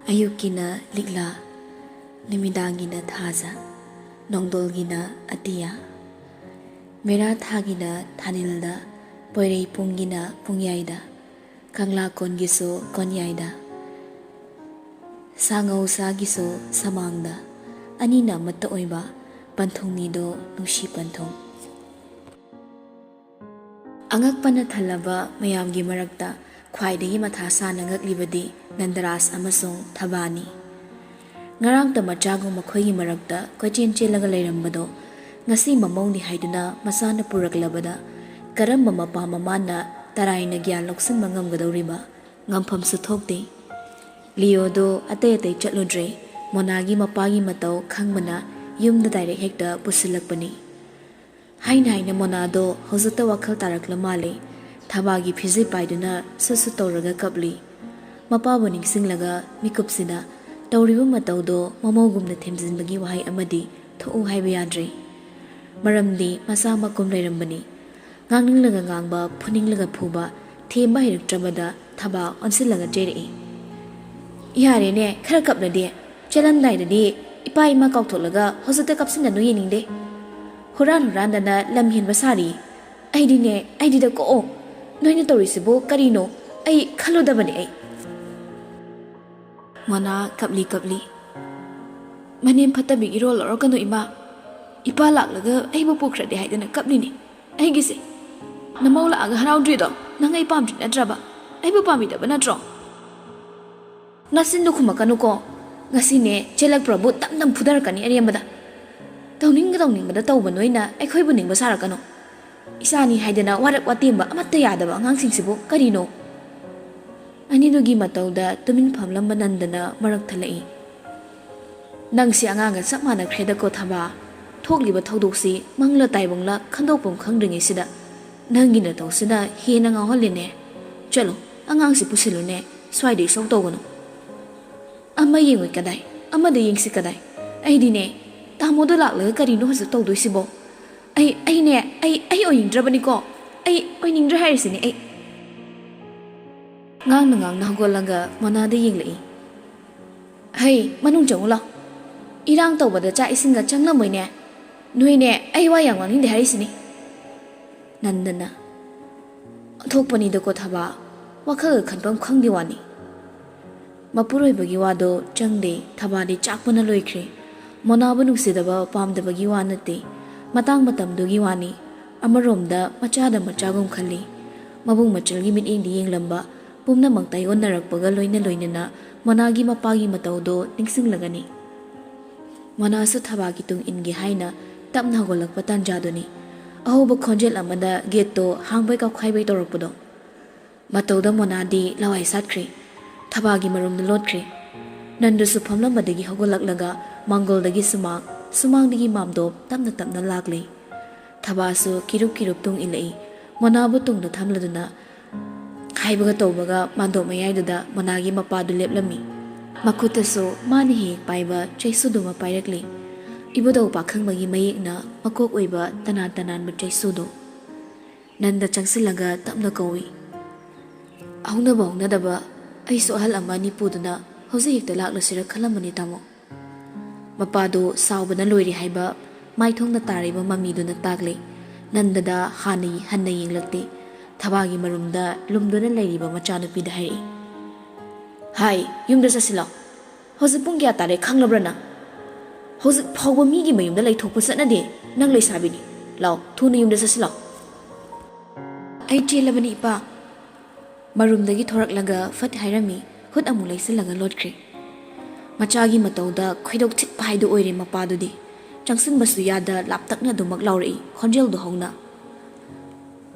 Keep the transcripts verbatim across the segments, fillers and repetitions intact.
ꯑꯌꯨꯛꯀꯤꯅ ꯂꯤꯛꯂꯥ, ꯅꯨꯃꯤꯗꯥꯡꯒꯤꯅ ꯊꯥꯖ, ꯅꯣꯡꯗꯣꯜꯒꯤꯅ ꯑꯇꯤꯌꯥ, ꯃꯦꯔꯥ ꯊꯥꯒꯤꯅ ꯊꯥꯅꯤꯜꯗ, ꯄꯣꯏꯔꯩ ꯄꯨꯡꯒꯤꯅ ꯄꯨꯡꯌꯥꯏꯗ, ꯀꯪꯂꯥ ꯀꯣꯟꯒꯤꯁꯨ ꯀꯣꯟꯌꯥꯏꯗ, ꯁꯥꯉꯧꯁꯥꯒꯤꯁꯨ ꯁꯃꯥꯡꯗ, ꯑꯅꯤꯅ ꯑꯃꯠꯇ ꯑꯣꯏꯕ ꯄꯟꯊꯨꯡꯅꯤꯗꯣ ꯅꯨꯡꯁꯤ ꯄꯟꯊꯨꯡ꯫ ꯑꯉꯛꯄꯅ ꯊꯜꯂꯕ ꯃꯌꯥꯝꯒꯤ ꯃꯔꯛꯇ ꯈ꯭ꯋꯥꯏꯗꯒꯤ ꯃꯊꯥ ꯁꯥꯅ ꯉꯛꯂꯤꯕꯗꯤ ꯅꯟꯗꯔꯥꯖ ꯑꯃꯁꯨꯡ ꯊꯕꯥꯅꯤ꯫ ꯉꯔꯥꯡꯇ ꯃꯆꯥꯒꯨꯝ ꯃꯈꯣꯏꯒꯤ ꯃꯔꯛꯇ ꯀꯣꯏꯆꯦꯟ ꯆꯦꯜꯂꯒ ꯂꯩꯔꯝꯕꯗꯣ ꯉꯁꯤ ꯃꯃꯧꯅꯤ ꯍꯥꯏꯗꯨꯅ ꯃꯆꯥꯅ ꯄꯨꯔꯛꯂꯕꯗ ꯀꯔꯝꯕ ꯃꯄꯥ ꯃꯃꯥꯅ ꯇꯔꯥꯏꯅ ꯒ꯭ꯌꯥꯟ ꯂꯧꯁꯤꯟꯕ ꯉꯝꯒꯗꯧꯔꯤꯕ? ꯉꯝꯐꯝꯁꯨ ꯊꯣꯛꯇꯦ꯫ ꯂꯤꯑꯣꯗꯣ ꯑꯇꯩ ꯑꯇꯩ ꯆꯠꯂꯨꯗ꯭ꯔꯦ꯫ ꯃꯣꯅꯥꯒꯤ ꯃꯄꯥꯒꯤ ꯃꯇꯧ ꯈꯪꯕꯅ ꯌꯨꯝꯗ ꯗꯥꯏꯔꯦꯛ ꯍꯦꯛꯇ ꯄꯨꯁꯤꯜꯂꯛꯄꯅꯤ꯫ ꯍꯥꯏꯅ ꯍꯥꯏꯅ ꯃꯣꯅꯥꯗꯣ ꯍꯧꯖꯤꯛꯇ ꯋꯥꯈꯜ ꯇꯥꯔꯛꯂ ꯃꯥꯜꯂꯦ꯫ ꯊꯕꯥꯒꯤ ꯐꯤꯖꯦ ꯄꯥꯏꯗꯨꯅ ꯁꯨꯠ ꯁꯨꯠ ꯇꯧꯔꯒ ꯀꯞꯂꯤ꯫ ꯃꯄꯥꯕꯨ ꯅꯤꯡꯁꯤꯡꯂꯒ ꯃꯤꯀꯨꯞꯁꯤꯗ ꯇꯧꯔꯤꯕ ꯃꯇꯧꯗꯣ ꯃꯃꯧꯒꯨꯝꯅ ꯊꯦꯝꯖꯤꯟꯕꯒꯤ ꯋꯥꯍꯩ ꯑꯃꯗꯤ ꯊꯣꯛꯎ ꯍꯥꯏꯕ ꯌꯥꯗ꯭ꯔꯦ꯫ ꯃꯔꯝꯗꯤ ꯃꯆꯥ ꯃꯀꯨꯝ ꯂꯩꯔꯝꯕꯅꯤ꯫ ꯉꯥꯡꯅꯤꯡꯂꯒ ꯉꯥꯡꯕ, ꯐꯨꯅꯤꯡꯂꯒ ꯐꯨꯕ, ꯊꯦꯝꯕ ꯍꯩꯔꯛꯇ꯭ꯔꯕꯗ ꯊꯕꯥ ꯑꯣꯟꯁꯤꯜꯂꯒ ꯆꯩꯔꯛꯏ꯫ "ꯌꯥꯔꯦꯅꯦ, ꯈꯔ ꯀꯞꯂꯗꯤ꯫ ꯆꯦꯜꯂꯝꯗꯥꯏꯗꯗꯤ ꯏꯄꯥ ꯏꯃꯥ ꯀꯥꯎꯊꯣꯛꯂꯒ ꯍꯧꯖꯤꯛꯇ ꯀꯞꯁꯤꯟꯅꯗꯨ ꯌꯦꯡꯅꯤꯡꯗꯦ꯫ ꯍꯨꯔꯥꯟ ꯍꯨꯔꯥꯟꯗꯅ ꯂꯝ ꯍꯦꯟꯕ ꯁꯥꯔꯤ꯫ ꯑꯩꯗꯤꯅꯦ, ꯑꯩꯗꯤꯗ ꯀꯣꯛꯑꯣ꯫ ꯅꯣꯏꯅ ꯇꯧꯔꯤꯁꯤꯕꯨ ꯀꯔꯤꯅꯣ? ꯑꯩ ꯈꯜꯂꯨꯗꯕꯅꯦ ꯑꯩ꯫" ꯃꯣꯅꯥ ꯀꯞꯂꯤ ꯀꯞꯂꯤ꯫ "ꯃꯅꯦꯝ ꯐꯠꯇꯕꯤꯒꯤ ꯔꯣꯜ ꯂꯧꯔꯛꯀꯅꯨ ꯏꯃꯥ꯫ ꯏꯄꯥ ꯂꯥꯛꯂꯒ ꯑꯩꯕꯨ ꯄꯨꯈ꯭ꯔꯗꯤ ꯍꯥꯏꯗꯅ ꯀꯞꯂꯤꯅꯤ꯫ ꯑꯩꯒꯤꯁꯦ ꯅꯃꯧ ꯂꯥꯛꯑꯒ ꯍꯔꯥꯎꯗ꯭ꯔꯤꯗꯣ ꯅꯪ ꯑꯩ ꯄꯥꯝꯗ꯭ꯔꯤ ꯅꯠꯇ꯭ꯔꯕ? ꯑꯩꯕꯨ ꯄꯥꯝꯕꯤꯗꯕ ꯅꯠꯇ꯭ꯔꯣ?" "ꯅꯆꯤꯟꯗꯨ ꯈꯨꯝꯃꯛꯀꯅꯨꯀꯣ꯫ ꯉꯁꯤꯅꯦ ꯆꯦꯜꯂꯛꯄ꯭ꯔꯕꯨ ꯗꯝ ꯗꯝ ꯐꯨꯊꯔꯛꯀꯅꯤ ꯑꯔꯦꯝꯕꯗ꯫ ꯇꯧꯅꯤꯡ ꯇꯧꯅꯤꯡꯕꯗ ꯇꯧꯕ ꯅꯣꯏꯅ ꯑꯩꯈꯣꯏꯕꯨ ꯅꯤꯡꯕ ꯁꯥꯔꯛꯀꯅꯨ꯫ ꯏꯆꯥꯅꯤ ꯍꯥꯏꯗꯅ ꯋꯥꯔꯛ ꯋꯥꯇꯦꯝꯕ ꯑꯃꯠꯇ ꯌꯥꯗꯕ ꯑꯉꯥꯡꯁꯤꯡꯁꯤꯕꯨ ꯀꯔꯤꯅꯣ?" ꯑꯅꯤꯗꯨꯒꯤ ꯃꯇꯧꯗ ꯇꯨꯃꯤꯟ ꯐꯝꯂꯝꯕ ꯅꯟꯗꯅ ꯃꯔꯛ ꯊꯠꯂꯛꯏ꯫ "ꯅꯪꯁꯤ ꯑꯉꯥꯡꯒ ꯆꯞ ꯃꯥꯟꯅꯈ꯭ꯔꯦꯗꯀꯣ ꯊꯕꯥ꯫ ꯊꯣꯛꯂꯤꯕ ꯊꯧꯗꯣꯛꯁꯤ ꯃꯪꯂ ꯇꯥꯏꯕꯪꯂ ꯈꯟꯗꯣꯛꯐꯝ ꯈꯪꯗ꯭ꯔꯤꯉꯩꯁꯤꯗ ꯅꯪꯒꯤ ꯅꯇꯧꯁꯤꯅ ꯍꯦꯟꯅ ꯉꯥꯎꯍꯜꯂꯦꯅꯦ꯫ ꯆꯠꯂꯣ, ꯑꯉꯥꯡꯁꯤ ꯄꯨꯁꯤꯜꯂꯨꯅꯦ, ꯁ꯭ꯋꯥꯏꯗ ꯏꯁꯧ ꯇꯧꯒꯅꯨ꯫ ꯑꯃ ꯌꯦꯡꯉꯨꯏ ꯀꯗꯥꯏ, ꯑꯃꯗ ꯌꯦꯡꯁꯤ ꯀꯗꯥꯏ? ꯑꯩꯗꯤꯅꯦ, ꯇꯥꯃꯣꯗꯣ ꯂꯥꯛꯂꯒ ꯀꯔꯤꯅꯣ ꯍꯧꯖꯤꯛ ꯇꯧꯗꯣꯏꯁꯤꯕꯣ? ꯑꯩ, ꯑꯩꯅꯦ, ꯑꯩ, ꯑꯩ ꯑꯣꯏꯅꯤꯡꯗ꯭ꯔꯕꯅꯤꯀꯣ꯫ ꯑꯩ ꯑꯣꯏꯅꯤꯡꯗ꯭ꯔꯦ ꯍꯥꯏꯔꯤꯁꯤꯅꯦ ꯑꯩ꯫" ꯉꯥꯡꯅ ꯉꯥꯡꯅ ꯍꯧꯒꯠꯂꯒ ꯃꯣꯅꯥꯗ ꯌꯦꯡꯂꯛꯏ꯫ "ꯍꯩ, ꯃꯅꯨꯡ ꯆꯪꯉꯨ ꯂꯥꯎ꯫ ꯏꯔꯥꯡ ꯇꯧꯕꯗ ꯆꯥꯛ ꯏꯁꯤꯡꯒ ꯆꯪꯂꯝꯃꯣꯏꯅꯦ꯫ ꯅꯣꯏꯅꯦ ꯑꯩ ꯋꯥ ꯌꯥꯝ ꯉꯥꯡꯅꯤꯡꯗꯦ ꯍꯥꯏꯔꯤꯁꯤꯅꯤ"꯫ ꯅꯟꯗꯅ, "ꯑꯣꯟꯊꯣꯛꯄꯅꯤꯗꯀꯣ ꯊꯕꯥ, ꯋꯥꯈꯜꯒ ꯈꯟꯐꯝ ꯈꯪꯗꯦ ꯋꯥꯅꯤ"꯫ ꯃꯄꯨꯔꯣꯏꯕꯒꯤ ꯋꯥꯗꯣ ꯆꯪꯗꯦ, ꯊꯕꯥꯗꯤ ꯆꯥꯛꯄꯅ ꯂꯣꯏꯈ꯭ꯔꯦ꯫ ꯃꯣꯅꯥꯕꯨ ꯅꯨꯡꯁꯤꯗꯕ ꯄꯥꯝꯗꯕꯒꯤ ꯋꯥ ꯅꯠꯇꯦ, ꯃꯇꯥꯡ ꯃꯇꯝꯗꯨꯒꯤ ꯋꯥꯅꯤ꯫ ꯑꯃꯔꯣꯝꯗ ꯃꯆꯥꯗ ꯃꯆꯥꯒꯨꯝ ꯈꯜꯂꯤ꯫ ꯃꯕꯨꯡ ꯃꯆꯜꯒꯤ ꯃꯤꯠꯌꯦꯡꯗꯤ ꯌꯦꯡꯂꯝꯕ, ꯄꯨꯝꯅꯃꯛ ꯇꯥꯏꯑꯣꯟꯅꯔꯛꯄꯒ ꯂꯣꯏꯅ ꯂꯣꯏꯅꯅ ꯃꯣꯅꯥꯒꯤ ꯃꯄꯥꯒꯤ ꯃꯇꯧꯗꯣ ꯅꯤꯡꯁꯤꯡꯂꯒꯅꯤ꯫ ꯃꯣꯅꯥꯁꯨ ꯊꯕꯥꯒꯤ ꯇꯨꯡ ꯏꯟꯒꯦ ꯍꯥꯏꯅ ꯇꯞꯅ ꯍꯧꯒꯠꯂꯛꯄ ꯇꯥꯟꯖꯥꯗꯨꯅꯤ꯫ ꯑꯍꯧꯕ ꯈꯣꯟꯖꯦꯜ ꯑꯃꯗ ꯒꯦꯠꯇꯣ ꯍꯥꯡꯕꯩ ꯀꯥꯎꯈꯥꯏꯕꯩ ꯇꯧꯔꯛꯄꯗꯣ꯫ ꯃꯇꯧꯗ ꯃꯣꯅꯥꯗꯤ ꯂꯋꯥꯏ ꯁꯥꯠꯈ꯭ꯔꯦ꯫ ꯊꯕꯥꯒꯤ ꯃꯔꯨꯝꯗ ꯂꯣꯠꯈ꯭ꯔꯦ꯫ ꯅꯟꯗꯨꯁꯨ ꯐꯝꯂꯝꯕꯗꯒꯤ ꯍꯧꯒꯠꯂꯛꯂꯒ ꯃꯥꯡꯒꯣꯜꯗꯒꯤ ꯁꯨꯃꯥꯡ, ꯁꯨꯃꯥꯡꯗꯒꯤ ꯃꯥꯝꯗꯣꯞ ꯇꯞꯅ ꯇꯞꯅ ꯂꯥꯛꯂꯤ꯫ ꯊꯕꯥꯁꯨ ꯀꯤꯔꯨꯞ ꯀꯤꯔꯨꯞ ꯇꯨꯡ ꯏꯜꯂꯛꯏ꯫ ꯃꯣꯅꯥꯕꯨ ꯇꯨꯡꯗ ꯊꯝꯂꯗꯨꯅ ꯍꯥꯏꯕꯒ ꯇꯧꯕꯒ ꯃꯥꯟꯗꯣꯞ ꯃꯌꯥꯏꯗꯨꯗ ꯃꯣꯅꯥꯒꯤ ꯃꯄꯥꯗꯨ ꯂꯦꯞꯂꯝꯃꯤ꯫ ꯃꯈꯨꯠꯇꯁꯨ ꯃꯥꯅ ꯍꯦꯛ ꯍꯦꯛ ꯄꯥꯏꯕ ꯆꯩꯁꯨꯗꯨꯃ ꯄꯥꯏꯔꯛꯂꯤ꯫ ꯏꯕꯨꯙꯧ ꯄꯥꯈꯪꯕꯒꯤ ꯃꯌꯦꯛꯅ ꯃꯀꯣꯛ ꯑꯣꯏꯕ ꯇꯅꯥꯟ ꯇꯅꯥꯟꯕ ꯆꯩꯁꯨꯗꯨ꯫ ꯅꯟꯗ ꯆꯪꯁꯤꯜꯂꯒ ꯇꯞꯅ ꯀꯧꯏ꯫ "ꯍꯧꯅꯕ ꯍꯧꯅꯗꯕ, ꯑꯩꯁꯨ ꯑꯍꯜ ꯑꯃ ꯑꯅꯤ ꯄꯨꯗꯨꯅ ꯍꯧꯖꯤꯛ ꯍꯦꯛꯇ ꯂꯥꯛꯂꯁꯤꯔ ꯈꯜꯂꯝꯕꯅꯤ, ꯇꯥꯃꯣ"꯫ ꯃꯄꯥꯗꯨ ꯁꯥꯎꯕꯅ ꯂꯣꯏꯔꯦ ꯍꯥꯏꯕ ꯃꯥꯏꯊꯣꯡꯗ ꯇꯥꯔꯤꯕ ꯃꯃꯤꯗꯨꯅ ꯇꯥꯛꯂꯤ꯫ ꯅꯟꯗꯗ ꯍꯥꯟꯅ ꯍꯟꯅ ꯌꯦꯡꯂꯛꯇꯦ꯫ ꯊꯕꯥꯒꯤ ꯃꯔꯨꯝꯗ ꯂꯨꯝꯗꯨꯅ ꯂꯩꯔꯤꯕ ꯃꯆꯥꯅꯨꯄꯤꯗ ꯍꯥꯏꯔꯛꯏ, "ꯍꯥꯏ, ꯌꯨꯝꯗ ꯆꯠꯁꯤꯜꯂꯣ꯫ ꯍꯧꯖꯤꯛ ꯄꯨꯡ ꯀꯌꯥ ꯇꯥꯔꯦ ꯈꯪꯂꯕ꯭ꯔꯥ ꯅꯪ? ꯍꯧꯖꯤꯛ ꯐꯥꯎꯕ ꯃꯤꯒꯤ ꯃꯌꯨꯝꯗ ꯂꯩꯊꯣꯛꯄ ꯆꯠꯅꯗꯦ꯫ ꯅꯪ ꯂꯩꯁꯥꯕꯤꯅꯤ꯫ ꯂꯥꯎ, ꯊꯨꯅ ꯌꯨꯝꯗ ꯆꯠꯁꯤꯜꯂꯣ"꯫ "ꯑꯩ ꯆꯦꯜꯂꯕꯅꯤ, ꯏꯄꯥ"꯫ ꯃꯔꯨꯝꯗꯒꯤ ꯊꯣꯔꯛꯂꯒ ꯐꯠ ꯍꯥꯏꯔꯝꯃꯤ, ꯈꯨꯠ ꯑꯃꯨꯛ ꯂꯩꯁꯤꯜꯂꯒ ꯂꯣꯠꯈ꯭ꯔꯦ꯫ ꯃꯆꯥꯒꯤ ꯃꯇꯧꯗ ꯈꯣꯏꯗꯧ ꯊꯤꯠꯄ ꯍꯥꯏꯗꯨ ꯑꯣꯏꯔꯦ ꯃꯄꯥꯗꯨꯗꯤ꯫ ꯆꯪꯁꯤꯟꯕꯁꯨ ꯌꯥꯗ ꯂꯥꯞꯇꯛꯅ ꯑꯗꯨꯃꯛ ꯂꯥꯎꯔꯛꯏ, ꯈꯣꯟꯖꯦꯜꯗꯣ ꯍꯧꯅ꯫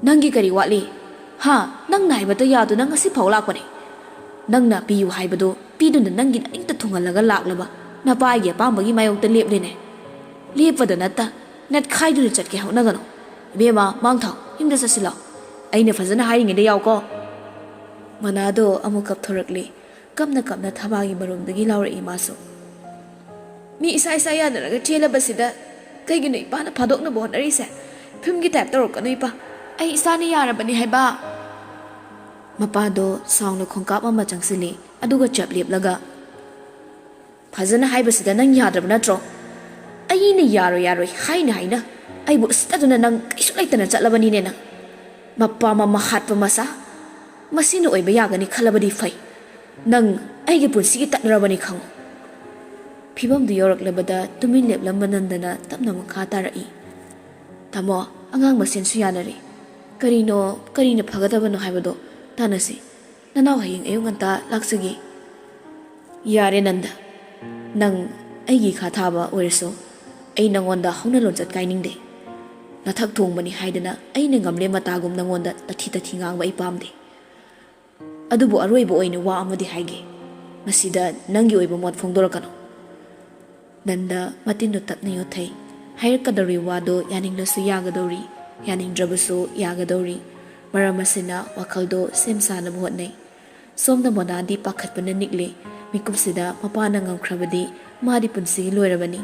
"ꯅꯪꯒꯤ ꯀꯔꯤ ꯋꯥꯠꯂꯤ? ꯍꯥ? ꯅꯪꯅ ꯍꯥꯏꯕꯇ ꯌꯥꯗꯨꯅ ꯉꯁꯤ ꯐꯥꯎ ꯂꯥꯛꯄꯅꯦ꯫ ꯅꯪꯅ ꯄꯤꯌꯨ ꯍꯥꯏꯕꯗꯨ ꯄꯤꯗꯨꯅ ꯅꯪꯒꯤ ꯅꯅꯤꯡꯇ ꯊꯨꯡꯍꯜꯂꯒ ꯂꯥꯛꯂꯕ ꯅꯄꯥꯒꯤ ꯑꯄꯥꯝꯕꯒꯤ ꯃꯥꯌꯣꯛꯇ ꯂꯦꯞꯂꯦꯅꯦ꯫ ꯂꯦꯞꯄꯗ ꯅꯠꯇ, ꯅꯦꯠꯈꯥꯏꯗꯨꯅ ꯆꯠꯀꯦ ꯍꯣꯠꯅꯒꯅꯨ꯫ ꯏꯕꯦꯝꯃ, ꯃꯥꯡꯊꯥꯎ, ꯌꯨꯝꯗ ꯆꯠꯁꯤꯜꯂꯣ꯫ ꯑꯩꯅ ꯐꯖꯅ ꯍꯥꯏꯔꯤꯉꯩꯗ ꯌꯥꯎꯀꯣ"꯫ ꯃꯣꯅꯥꯗꯣ ꯑꯃꯨꯛ ꯀꯞꯊꯣꯔꯛꯂꯤ꯫ ꯀꯞꯅ ꯀꯞꯅ ꯊꯕꯥꯒꯤ ꯃꯔꯨꯝꯗꯒꯤ ꯂꯥꯎꯔꯛꯏ ꯃꯥꯁꯨ꯫ "ꯃꯤ ꯏꯁꯥ ꯏꯁꯥ ꯌꯥꯅꯔꯒ ꯆꯦꯜꯂꯕꯁꯤꯗ ꯀꯩꯒꯤꯅꯣ ꯏꯄꯥꯅ ꯐꯥꯗꯣꯛꯅꯕ ꯍꯣꯠꯅꯔꯤꯁꯦ? ꯐꯤꯂꯝꯒꯤ ꯇꯥꯏꯞ ꯇꯧꯔꯛꯀꯅꯨ ꯏꯄꯥ꯫ ꯑꯩ ꯏꯁꯥꯅ ꯌꯥꯔꯕꯅꯤ ꯍꯥꯏꯕ"꯫ ꯃꯄꯥꯗꯣ ꯁꯥꯎꯅ ꯈꯣꯡꯀꯥꯞ ꯑꯃ ꯆꯪꯁꯤꯜꯂꯤ, ꯑꯗꯨꯒ ꯆꯞ ꯂꯦꯞꯂꯒ, ꯐꯖꯅ ꯍꯥꯏꯕꯁꯤꯗ ꯅꯪ ꯌꯥꯗ꯭ꯔꯕ ꯅꯠꯇ꯭ꯔꯣ? ꯑꯩꯅ ꯌꯥꯔꯣꯏ ꯌꯥꯔꯣꯏ ꯍꯥꯏꯅ ꯍꯥꯏꯅ ꯑꯩꯕꯨ ꯎꯁꯤꯠꯇꯗꯨꯅ ꯅꯪ ꯀꯩꯁꯨ ꯂꯩꯇꯅ ꯆꯠꯂꯕꯅꯤꯅꯦ ꯅꯪ꯫ ꯃꯄꯥ ꯃꯃꯥ ꯍꯥꯠꯄ ꯃꯆꯥ꯫ ꯃꯁꯤꯅ ꯑꯣꯏꯕ ꯌꯥꯒꯅꯤ ꯈꯜꯂꯕꯗꯤ ꯐꯩ꯫ ꯅꯪ ꯑꯩꯒꯤ ꯄꯨꯟꯁꯤꯒꯤ ꯇꯠꯅꯔꯕꯅꯤ ꯈꯪꯉꯨ꯫ ꯐꯤꯕꯝꯗꯨ ꯌꯧꯔꯛꯂꯕꯗ ꯇꯨꯃꯤꯟ ꯂꯦꯞꯂꯝꯕ ꯅꯟꯗꯅ ꯇꯞꯅ ꯃꯈꯥ ꯇꯥꯔꯛꯏ꯫ ꯇꯥꯃꯣ, ꯑꯉꯥꯡ ꯃꯁꯦꯟꯁꯨ ꯌꯥꯅꯔꯤ꯫ ꯀꯔꯤꯅꯣ, ꯀꯔꯤꯅ ꯐꯒꯗꯕꯅꯣ ꯍꯥꯏꯕꯗꯣ ꯇꯥꯟꯅꯁꯤ꯫ ꯅꯅꯥꯎ ꯍꯌꯦꯡ ꯑꯌꯨꯛ ꯉꯟꯇꯥ ꯂꯥꯛꯆꯒꯦ꯫ ꯌꯥꯔꯦ ꯅꯟꯗ, ꯅꯪ ꯑꯩꯒꯤ ꯏꯈꯥ ꯊꯥꯕ ꯑꯣꯏꯔꯁꯨ ꯑꯩ ꯅꯪꯉꯣꯟꯗ ꯍꯧꯅ ꯂꯣꯟꯆꯠ ꯀꯥꯏꯅꯤꯡꯗꯦ꯫ ꯅꯊꯛ ꯊꯣꯡꯕꯅꯤ ꯍꯥꯏꯗꯅ ꯑꯩꯅ ꯉꯝꯂꯦ ꯃꯇꯥꯒꯨꯝ ꯅꯪꯉꯣꯟꯗ ꯇꯊꯤ ꯇꯊꯤ ꯉꯥꯡꯕ ꯑꯩ ꯄꯥꯝꯗꯦ꯫ ꯑꯗꯨꯕꯨ ꯑꯔꯣꯏꯕ ꯑꯣꯏꯅ ꯋꯥ ꯑꯃꯗꯤ ꯍꯥꯏꯒꯦ꯫ ꯃꯁꯤꯗ ꯅꯪꯒꯤ ꯑꯣꯏꯕ ꯃꯣꯠ ꯐꯣꯡꯗꯣꯔꯛꯀꯅꯨ꯫ ꯅꯟꯗ ꯃꯇꯤꯟꯗꯨ ꯇꯞꯅ ꯌꯣꯠꯊꯩ꯫ ꯍꯥꯏꯔꯛꯀꯗꯧꯔꯤ ꯋꯥꯗꯨ ꯌꯥꯅꯤꯡꯂꯁꯨ ꯌꯥꯒꯗꯧꯔꯤ, ꯌꯥꯅꯤꯡꯗ꯭ꯔꯕꯁꯨ ꯌꯥꯒꯗꯧꯔꯤ꯫ ꯃꯔꯝ ꯑꯁꯤꯅ ꯋꯥꯈꯜꯗꯨ ꯁꯦꯝ ꯁꯥꯅꯕ ꯍꯣꯠꯅꯩ꯫ ꯁꯣꯝꯗ ꯃꯣꯅꯥꯗꯤ ꯄꯥꯈꯠꯄꯅ ꯅꯤꯛꯂꯤ꯫ ꯃꯤꯀꯨꯞꯁꯤꯗ ꯃꯄꯥꯅ ꯉꯝꯈ꯭ꯔꯕꯗꯤ ꯃꯥꯗꯤ ꯄꯨꯟꯁꯤꯒꯤ ꯂꯣꯏꯔꯕꯅꯤ꯫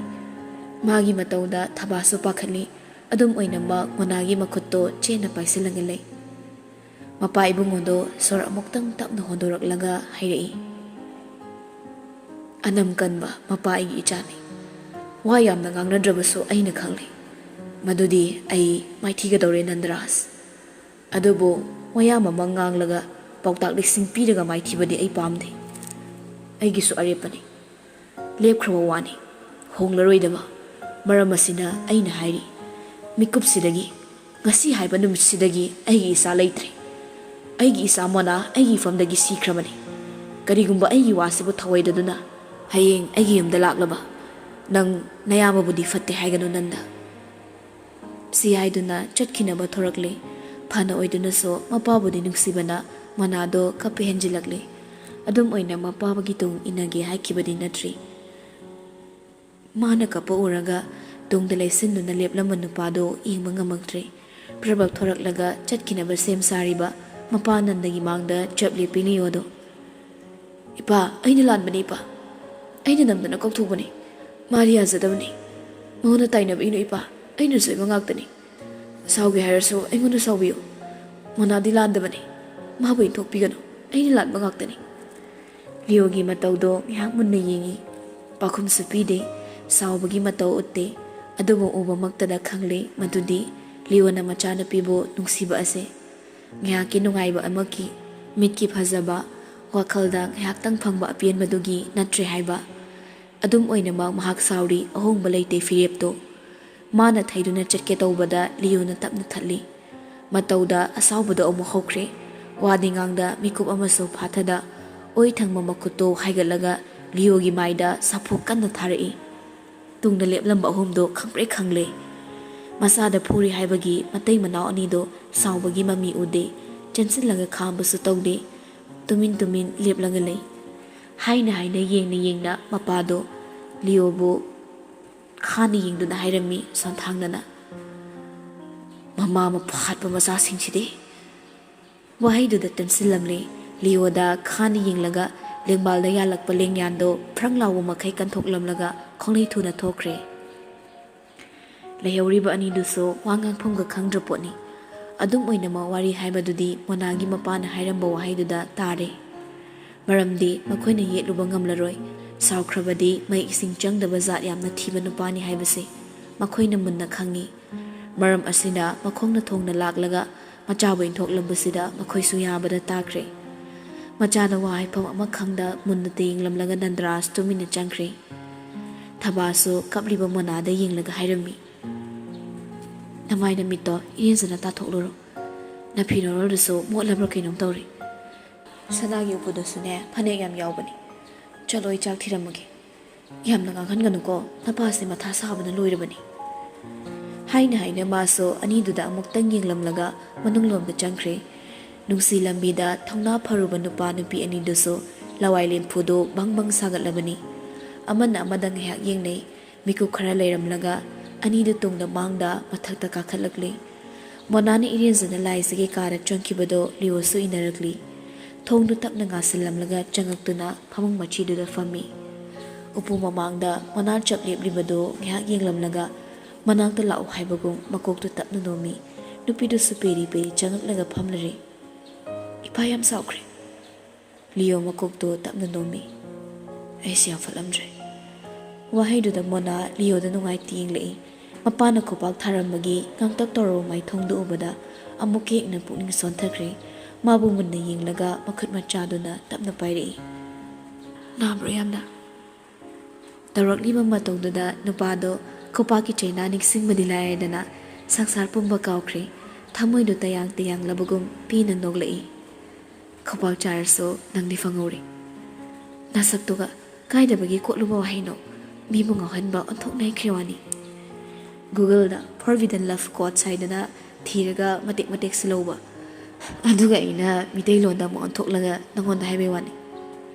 ꯃꯥꯒꯤ ꯃꯇꯧꯗ ꯊꯕꯥꯁꯨ ꯄꯥꯈꯠꯂꯤ꯫ ꯑꯗꯨꯝ ꯑꯣꯏꯅꯃꯛ ꯃꯣꯅꯥꯒꯤ ꯃꯈꯨꯠꯇꯨ ꯆꯦꯠꯅ ꯄꯥꯏꯁꯤꯜꯂꯒ ꯂꯩ꯫ ꯃꯄꯥ ꯏꯕꯨꯡꯉꯣꯗꯣ ꯁꯣꯔ ꯑꯃꯨꯛꯇꯪ ꯇꯞꯅ ꯍꯣꯟꯗꯣꯔꯛꯂꯒ ꯍꯥꯏꯔꯛꯏ, "ꯑꯅꯝ ꯀꯟꯕ ꯃꯄꯥ ꯑꯩꯒꯤ ꯏꯆꯥꯅꯤ꯫ ꯋꯥ ꯌꯥꯝꯅ ꯉꯥꯡꯅꯗ꯭ꯔꯕꯁꯨ ꯑꯩꯅ ꯈꯪꯂꯤ꯫ ꯃꯗꯨꯗꯤ ꯑꯩ ꯃꯥꯏꯊꯤꯒꯗꯧꯔꯦ ꯅꯟꯗꯔꯥꯖ꯫ ꯑꯗꯨꯕꯨ ꯋꯥꯌꯥꯝ ꯑꯃ ꯉꯥꯡꯂꯒ ꯄꯥꯎꯇꯥꯛ ꯂꯤꯁꯤꯡ ꯄꯤꯔꯒ ꯃꯥꯏꯊꯤꯕꯗꯤ ꯑꯩ ꯄꯥꯝꯗꯦ꯫ ꯑꯩꯒꯤꯁꯨ ꯑꯔꯦꯞꯄꯅꯤ꯫ ꯂꯦꯞꯈ꯭ꯔꯕ ꯋꯥꯅꯤ, ꯍꯣꯡꯂꯔꯣꯏꯗꯕ꯫ ꯃꯔꯝ ꯑꯁꯤꯅ ꯑꯩꯅ ꯍꯥꯏꯔꯤ, ꯃꯤꯀꯨꯞꯁꯤꯗꯒꯤ, ꯉꯁꯤ ꯍꯥꯏꯕ ꯅꯨꯃꯤꯠꯁꯤꯗꯒꯤ ꯑꯩꯒꯤ ꯏꯆꯥ ꯂꯩꯇ꯭ꯔꯦ꯫ ꯑꯩꯒꯤ ꯏꯆꯥ ꯃꯣꯅꯥ ꯑꯩꯒꯤ ꯏꯐꯝꯗꯒꯤ ꯁꯤꯈ꯭ꯔꯕꯅꯤ꯫ ꯀꯔꯤꯒꯨꯝꯕ ꯑꯩꯒꯤ ꯋꯥꯁꯤꯕꯨ ꯊꯧꯑꯣꯏꯗꯗꯨꯅ ꯍꯌꯦꯡ ꯑꯩꯒꯤ ꯌꯨꯝꯗ ꯂꯥꯛꯂꯕ ꯅꯪ ꯅꯌꯥꯝꯕꯕꯨꯗꯤ ꯐꯠꯇꯦ ꯍꯥꯏꯒꯅꯨ ꯅꯟꯗ꯫" ꯁꯤ ꯍꯥꯏꯗꯨꯅ ꯆꯠꯈꯤꯅꯕ ꯊꯣꯔꯛꯂꯦ꯫ ꯐꯅ ꯑꯣꯏꯗꯨꯅꯁꯨ ꯃꯄꯥꯕꯨꯗꯤ ꯅꯨꯡꯁꯤꯕꯅ ꯃꯣꯅꯥꯗꯣ ꯀꯞꯄ ꯍꯦꯟꯖꯤꯜꯂꯛꯂꯦ꯫ ꯑꯗꯨꯝ ꯑꯣꯏꯅ ꯃꯄꯥꯒꯤ ꯇꯨꯡ ꯏꯟꯅꯒꯦ ꯍꯥꯏꯈꯤꯕꯗꯤ ꯅꯠꯇ꯭ꯔꯤ꯫ ꯃꯥꯅ ꯀꯞꯄ ꯎꯔꯒ ꯇꯨꯡꯗ ꯂꯩꯁꯤꯟꯗꯨꯅ ꯂꯦꯞꯂꯝꯕ ꯅꯨꯄꯥꯗꯣ ꯌꯦꯡꯕ ꯉꯝꯃꯛꯇ꯭ꯔꯦ꯫ ꯄ꯭ꯔꯚꯕ ꯊꯣꯔꯛꯂꯒ ꯆꯠꯈꯤꯅꯕ ꯁꯦꯝ ꯁꯥꯔꯤꯕ ꯃꯄꯥ ꯅꯟꯗꯒꯤ ꯃꯥꯡꯗ ꯆꯞ ꯂꯦꯞꯄꯤ ꯂꯤꯌꯣꯗꯣ꯫ "ꯏꯄꯥ, ꯑꯩꯅ ꯂꯥꯟꯕꯅꯤ ꯏꯄꯥ꯫ ꯑꯩꯅ ꯅꯝꯗꯅ ꯀꯧꯊꯣꯛꯄꯅꯤ꯫ ꯃꯥꯗꯤ ꯌꯥꯖꯗꯕꯅꯤ꯫ ꯃꯉꯣꯟꯗ ꯇꯥꯏꯅꯕꯒꯤꯅꯣ ꯏꯄꯥ꯫ ꯑꯩꯅ ꯁꯣꯏꯕ ꯉꯥꯛꯇꯅꯤ꯫ ꯁꯥꯎꯒꯦ ꯍꯥꯏꯔꯁꯨ ꯑꯩꯉꯣꯟꯗ ꯁꯥꯎꯕꯤꯌꯨ꯫ ꯃꯣꯅꯥꯗꯤ ꯂꯥꯟꯗꯕꯅꯤ꯫ ꯃꯥꯕꯨ ꯏꯟꯊꯣꯛꯄꯤꯒꯅꯨ꯫ ꯑꯩꯅ ꯂꯥꯟꯕ ꯉꯥꯛꯇꯅꯤ꯫" ꯂꯤꯌꯣꯒꯤ ꯃꯇꯧꯗꯣ ꯉꯥꯏꯍꯥꯛ ꯃꯨꯟꯅ ꯌꯦꯡꯉꯤ꯫ ꯄꯥꯎꯈꯨꯝꯁꯨ ꯄꯤꯗꯦ, ꯁꯥꯎꯕꯒꯤ ꯃꯇꯧ ꯎꯠꯇꯦ꯫ ꯑꯗꯨꯕꯨ ꯎꯕꯃꯛꯇꯗ ꯈꯪꯂꯦ ꯃꯗꯨꯗꯤ ꯂꯤꯑꯣꯅ ꯃꯆꯥꯅꯨꯄꯤꯕꯨ ꯅꯨꯡꯁꯤꯕ ꯑꯁꯦ꯫ ꯉꯥꯏꯍꯥꯛꯀꯤ ꯅꯨꯡꯉꯥꯏꯕ ꯑꯃꯒꯤ ꯃꯤꯠꯀꯤ ꯐꯖꯕ, ꯋꯥꯈꯜꯗ ꯉꯥꯏꯍꯥꯛꯇꯪ ꯐꯪꯕ ꯑꯄꯦꯟꯕꯗꯨꯒꯤ ꯅꯠꯇ꯭ꯔꯦ ꯍꯥꯏꯕ꯫ ꯑꯗꯨꯝ ꯑꯣꯏꯅꯃꯛ ꯃꯍꯥꯛ ꯁꯥꯎꯔꯤ, ꯑꯍꯣꯡꯕ ꯂꯩꯇꯦ ꯐꯤꯔꯦꯞꯇꯣ꯫ ꯃꯥꯅ ꯊꯩꯗꯨꯅ ꯆꯠꯀꯦ ꯇꯧꯕꯗ ꯂꯤꯑꯣꯅ ꯇꯞꯅ ꯊꯠꯂꯤ꯫ ꯃꯇꯧꯗ ꯑꯁꯥꯎꯕꯗꯣ ꯑꯃꯨꯛ ꯍꯧꯈ꯭ꯔꯦ꯫ ꯋꯥꯗꯤ ꯉꯥꯡꯗ ꯃꯤꯀꯨꯞ ꯑꯃꯁꯨ ꯐꯥꯊꯗ ꯑꯣꯏ ꯊꯪꯕ ꯃꯈꯨꯠꯇꯣ ꯍꯥꯏꯒꯠꯂꯒ ꯂꯤꯑꯣꯒꯤ ꯃꯥꯏꯗ ꯁꯥꯐꯨ ꯀꯟꯅ ꯊꯥꯔꯛꯏ꯫ ꯇꯨꯡꯗ ꯂꯦꯞꯂꯝꯕ ꯑꯍꯨꯝꯗꯣ ꯈꯪꯄ꯭ꯔꯦꯛ ꯈꯪꯂꯦ꯫ ꯃꯁꯥꯗ ꯐꯨꯔꯤ ꯍꯥꯏꯕꯒꯤ ꯃꯇꯩ ꯃꯅꯥꯎ ꯑꯅꯤꯗꯣ ꯁꯥꯎꯕꯒꯤ ꯃꯃꯤ ꯎꯗꯦ, ꯆꯦꯟꯁꯤꯜꯂꯒ ꯈꯥꯝꯕꯁꯨ ꯇꯧꯗꯦ꯫ ꯇꯨꯃꯤꯟ ꯇꯨꯃꯤꯟ ꯂꯦꯞꯂꯒ ꯂꯩ꯫ ꯍꯥꯏꯅ ꯍꯥꯏꯅ ꯌꯦꯡꯅ ꯌꯦꯡꯅ ꯃꯄꯥꯗꯣ ꯂꯤꯑꯣꯕꯨ ꯈꯥꯅ ꯌꯦꯡꯗꯨꯅ ꯍꯥꯏꯔꯝꯃꯤ ꯁꯣꯟꯊꯥꯡꯅꯅ, "ꯃꯃꯥ ꯃꯄꯥ ꯍꯥꯠꯄ ꯃꯆꯥꯁꯤꯡꯁꯤꯗꯤ!" ꯋꯥꯍꯩꯗꯨꯗ ꯇꯦꯟꯁꯤꯜꯂꯝꯂꯦ꯫ ꯂꯤꯑꯣꯗ ꯈꯥꯅ ꯌꯦꯡꯂꯒ ꯂꯦꯡꯕꯥꯜꯗ ꯌꯥꯜꯂꯛꯄ ꯂꯦꯡꯌꯥꯟꯗꯣ ꯐ꯭ꯔꯪ ꯂꯥꯎꯕ ꯃꯈꯩ ꯀꯟꯊꯣꯛꯂꯝꯂꯒ ꯈꯣꯡꯂꯩ ꯊꯨꯅ ꯊꯣꯛꯈ꯭ꯔꯦ꯫ ꯂꯩꯍꯧꯔꯤꯕ ꯑꯅꯤꯗꯨꯁꯨ ꯋꯥ ꯉꯥꯡꯐꯝꯒ ꯈꯪꯗ꯭ꯔ ꯄꯣꯠꯅꯤ꯫ ꯑꯗꯨꯝ ꯑꯣꯏꯅꯃꯛ ꯋꯥꯔꯤ ꯍꯥꯏꯕꯗꯨꯗꯤ ꯃꯣꯅꯥꯒꯤ ꯃꯄꯥꯅ ꯍꯥꯏꯔꯝꯕ ꯋꯥꯍꯩꯗꯨꯗ ꯇꯥꯔꯦ꯫ ꯃꯔꯝꯗꯤ ꯃꯈꯣꯏꯅ ꯌꯦꯠꯂꯨꯕ ꯉꯝꯂꯔꯣꯏ꯫ ꯁꯥꯎꯈ꯭ꯔꯕꯗꯤ ꯃꯍꯤꯛꯁꯤꯡ ꯆꯪꯗꯕ ꯖꯥꯠ ꯌꯥꯝꯅ ꯊꯤꯕ ꯅꯨꯄꯥꯅꯤ ꯍꯥꯏꯕꯁꯤ ꯃꯈꯣꯏꯅ ꯃꯨꯟꯅ ꯈꯪꯏ꯫ ꯃꯔꯝ ꯑꯁꯤꯅ ꯃꯈꯣꯡꯅ ꯊꯣꯡꯅ ꯂꯥꯛꯂꯒ ꯃꯆꯥꯕꯨ ꯏꯟꯊꯣꯛꯂꯝꯕꯁꯤꯗ ꯃꯈꯣꯏꯁꯨ ꯌꯥꯕꯗ ꯇꯥꯈ꯭ꯔꯦ꯫ ꯃꯆꯥꯅ ꯋꯥ ꯍꯥꯏꯐꯝ ꯑꯃ ꯈꯪꯗ ꯃꯨꯟꯅ ꯌꯦꯡꯂꯝꯂꯒ ꯅꯟꯗ꯭ꯔꯥꯖ ꯇꯨꯃꯤꯟꯅ ꯆꯪꯈ꯭ꯔꯦ꯫ ꯊꯕꯥꯁꯨ ꯀꯞꯂꯤꯕ ꯃꯣꯅꯥꯗ ꯌꯦꯡꯂꯒ ꯍꯥꯏꯔꯝꯃꯤ, "ꯅꯃꯥꯏ ꯅꯃꯤꯠꯇꯣ ꯏꯔꯦꯟꯖꯅ ꯇꯥꯊꯣꯛꯂꯨꯔꯣ꯫ ꯅꯐꯤ ꯅꯔꯣꯜꯗꯨꯁꯨ ꯃꯣꯠꯂꯕ꯭ꯔꯥ ꯀꯩꯅꯣꯝ ꯇꯧꯔꯤ꯫ ꯁꯅꯥꯒꯤ ꯎꯄꯨꯗꯁꯨꯅꯦ ꯐꯅꯦꯛ ꯌꯥꯝ ꯌꯥꯎꯕꯅꯤ꯫ ꯆꯠꯂꯣ, ꯑꯩ ꯆꯥꯛ ꯊꯤꯔꯝꯃꯒꯦ꯫ ꯌꯥꯝꯅ ꯉꯥꯡꯍꯟꯒꯅꯨꯀꯣ, ꯅꯄꯥꯁꯦ ꯃꯊꯥ ꯁꯥꯕꯅ ꯂꯣꯏꯔꯕꯅꯤ꯫" ꯍꯥꯏꯅ ꯍꯥꯏꯅ ꯃꯥꯁꯨ ꯑꯅꯤꯗꯨꯗ ꯑꯃꯨꯛꯇꯪ ꯌꯦꯡꯂꯝꯂꯒ ꯃꯅꯨꯡꯂꯣꯝꯗ ꯆꯪꯈ꯭ꯔꯦ꯫ ꯅꯨꯡꯁꯤ ꯂꯝꯕꯤꯗ ꯊꯧꯅꯥ ꯐꯔꯨꯕ ꯅꯨꯄꯥ ꯅꯨꯄꯤ ꯑꯅꯤꯗꯨꯁꯨ ꯂꯋꯥꯏ ꯂꯦꯝꯐꯨꯗꯨ ꯕꯪ ꯕꯪ ꯁꯥꯒꯠꯂꯕꯅꯤ꯫ ꯑꯃꯅ ꯑꯃꯗ ꯉꯥꯏꯍꯥꯛ ꯌꯦꯡꯅꯩ꯫ ꯃꯤꯀꯨꯞ ꯈꯔ ꯂꯩꯔꯝꯂꯒ ꯑꯅꯤꯗꯨ ꯇꯨꯡꯗ ꯃꯥꯡꯗ ꯃꯊꯛꯇ ꯀꯥꯈꯠꯂꯛꯂꯤ꯫ ꯃꯣꯅꯥꯅ ꯏꯔꯦꯟꯖꯅ ꯂꯥꯏꯖꯒꯤ ꯀꯥꯗ ꯆꯪꯈꯤꯕꯗꯣ ꯂꯤꯑꯣꯁꯨ ꯏꯟꯅꯔꯛꯂꯤ꯫ ꯊꯣꯡꯗꯨ ꯇꯞꯅ ꯉꯥꯁꯤꯜꯂꯝꯂꯒ ꯆꯪꯉꯛꯇꯨꯅ ꯐꯃꯨꯡ ꯃꯆꯤꯗꯨꯗ ꯐꯝꯃꯤ꯫ ꯎꯄꯨ ꯃꯃꯥꯡꯗ ꯃꯣꯅꯥ ꯆꯞ ꯂꯦꯞꯂꯤꯕꯗꯨ ꯉꯥꯏꯍꯥꯛ ꯌꯦꯡꯂꯝꯂꯒ ꯃꯅꯥꯛꯇ ꯂꯥꯛꯎ ꯍꯥꯏꯕꯒꯨꯝ ꯃꯀꯣꯛꯇꯨ ꯇꯞꯅ ꯅꯣꯝꯃꯤ꯫ ꯅꯨꯄꯤꯗꯨꯁꯨ ꯄꯦꯔꯤ ꯄꯦꯔꯤ ꯆꯪꯉꯛꯂꯒ ꯐꯝꯂꯔꯦ꯫ "ꯏꯄꯥ ꯌꯥꯝ ꯆꯥꯎꯈ꯭ꯔꯦ꯫" ꯂꯤꯑꯣ ꯃꯀꯣꯛꯇꯨ ꯇꯞꯅ ꯅꯣꯝꯃꯤ꯫ "ꯑꯩꯁꯦ ꯌꯥꯝ ꯐꯠꯂꯝꯗ꯭ꯔꯦ꯫ ꯋꯥꯍꯩꯗꯨꯗ ꯃꯣꯅꯥ ꯂꯤꯌꯣꯗ ꯅꯨꯡꯉꯥꯏꯇꯦ ꯌꯦꯡꯂꯛꯏ꯫ ꯃꯄꯥꯅ ꯈꯨꯄꯥꯛ ꯊꯥꯔꯝꯕꯒꯤ ꯉꯥꯡꯇꯛ ꯇꯧꯔꯕ ꯃꯥꯏꯊꯣꯡꯗꯨ ꯎꯕꯗ ꯑꯃꯨꯛꯀ ꯍꯦꯟꯅ ꯄꯨꯛꯅꯤꯡ ꯁꯣꯟꯊꯈ꯭ꯔꯦ꯫ ꯃꯥꯕꯨ ꯃꯨꯟꯅ ꯌꯦꯡꯂꯒ ꯃꯈꯨꯠ ꯃꯆꯥꯗꯨꯅ ꯇꯞꯅ ꯄꯥꯏꯔꯛꯏ꯫ "ꯅꯥꯕ꯭ꯔꯣ ꯌꯥꯝꯅ?" ꯇꯧꯔꯛꯂꯤꯕ ꯃꯇꯧꯗꯨꯗ ꯅꯨꯄꯥꯗꯣ ꯈꯨꯄꯥꯛꯀꯤ ꯆꯩꯅꯥ ꯅꯤꯡꯁꯤꯡꯕꯗꯤ ꯂꯥꯏꯔꯗꯅ ꯁꯪꯁꯥꯔ ꯄꯨꯝꯕ ꯀꯥꯎꯈ꯭ꯔꯦ꯫ ꯊꯃꯣꯏꯗꯨ ꯇꯌꯥꯡ ꯇꯌꯥꯡꯂꯕꯒꯨꯝ ꯄꯦꯟꯅ ꯅꯣꯛꯂꯛꯏ꯫ "ꯈꯨꯄꯥꯛ ꯆꯥꯔꯁꯨ ꯅꯪꯗꯤ ꯐꯪꯍꯧꯔꯦ꯫ ꯅꯁꯛꯇꯨꯒ ꯀꯥꯏꯗꯕꯒꯤ ꯀꯣꯠꯂꯨꯕ ꯋꯥꯍꯩꯅꯣ? ꯃꯤꯕꯨ ꯉꯥꯎꯍꯟꯕ ꯑꯣꯟꯊꯣꯛꯅ ꯍꯩꯈ꯭ꯔꯦ ꯋꯥꯅꯤ꯫ Google-ꯗ Forbidden Love Quotes ꯍꯥꯏꯗꯅ ꯊꯤꯔꯒ ꯃꯇꯦꯛ ꯃꯇꯦꯛꯁꯨ ꯂꯧꯕ꯫ ꯑꯗꯨꯒ ꯑꯩꯅ ꯃꯤꯇꯩꯂꯣꯟꯗ ꯑꯃꯨꯛ ꯑꯣꯟꯊꯣꯛꯂꯒ ꯅꯉꯣꯟꯗ ꯍꯥꯏꯕꯩ ꯋꯥꯅꯤ꯫"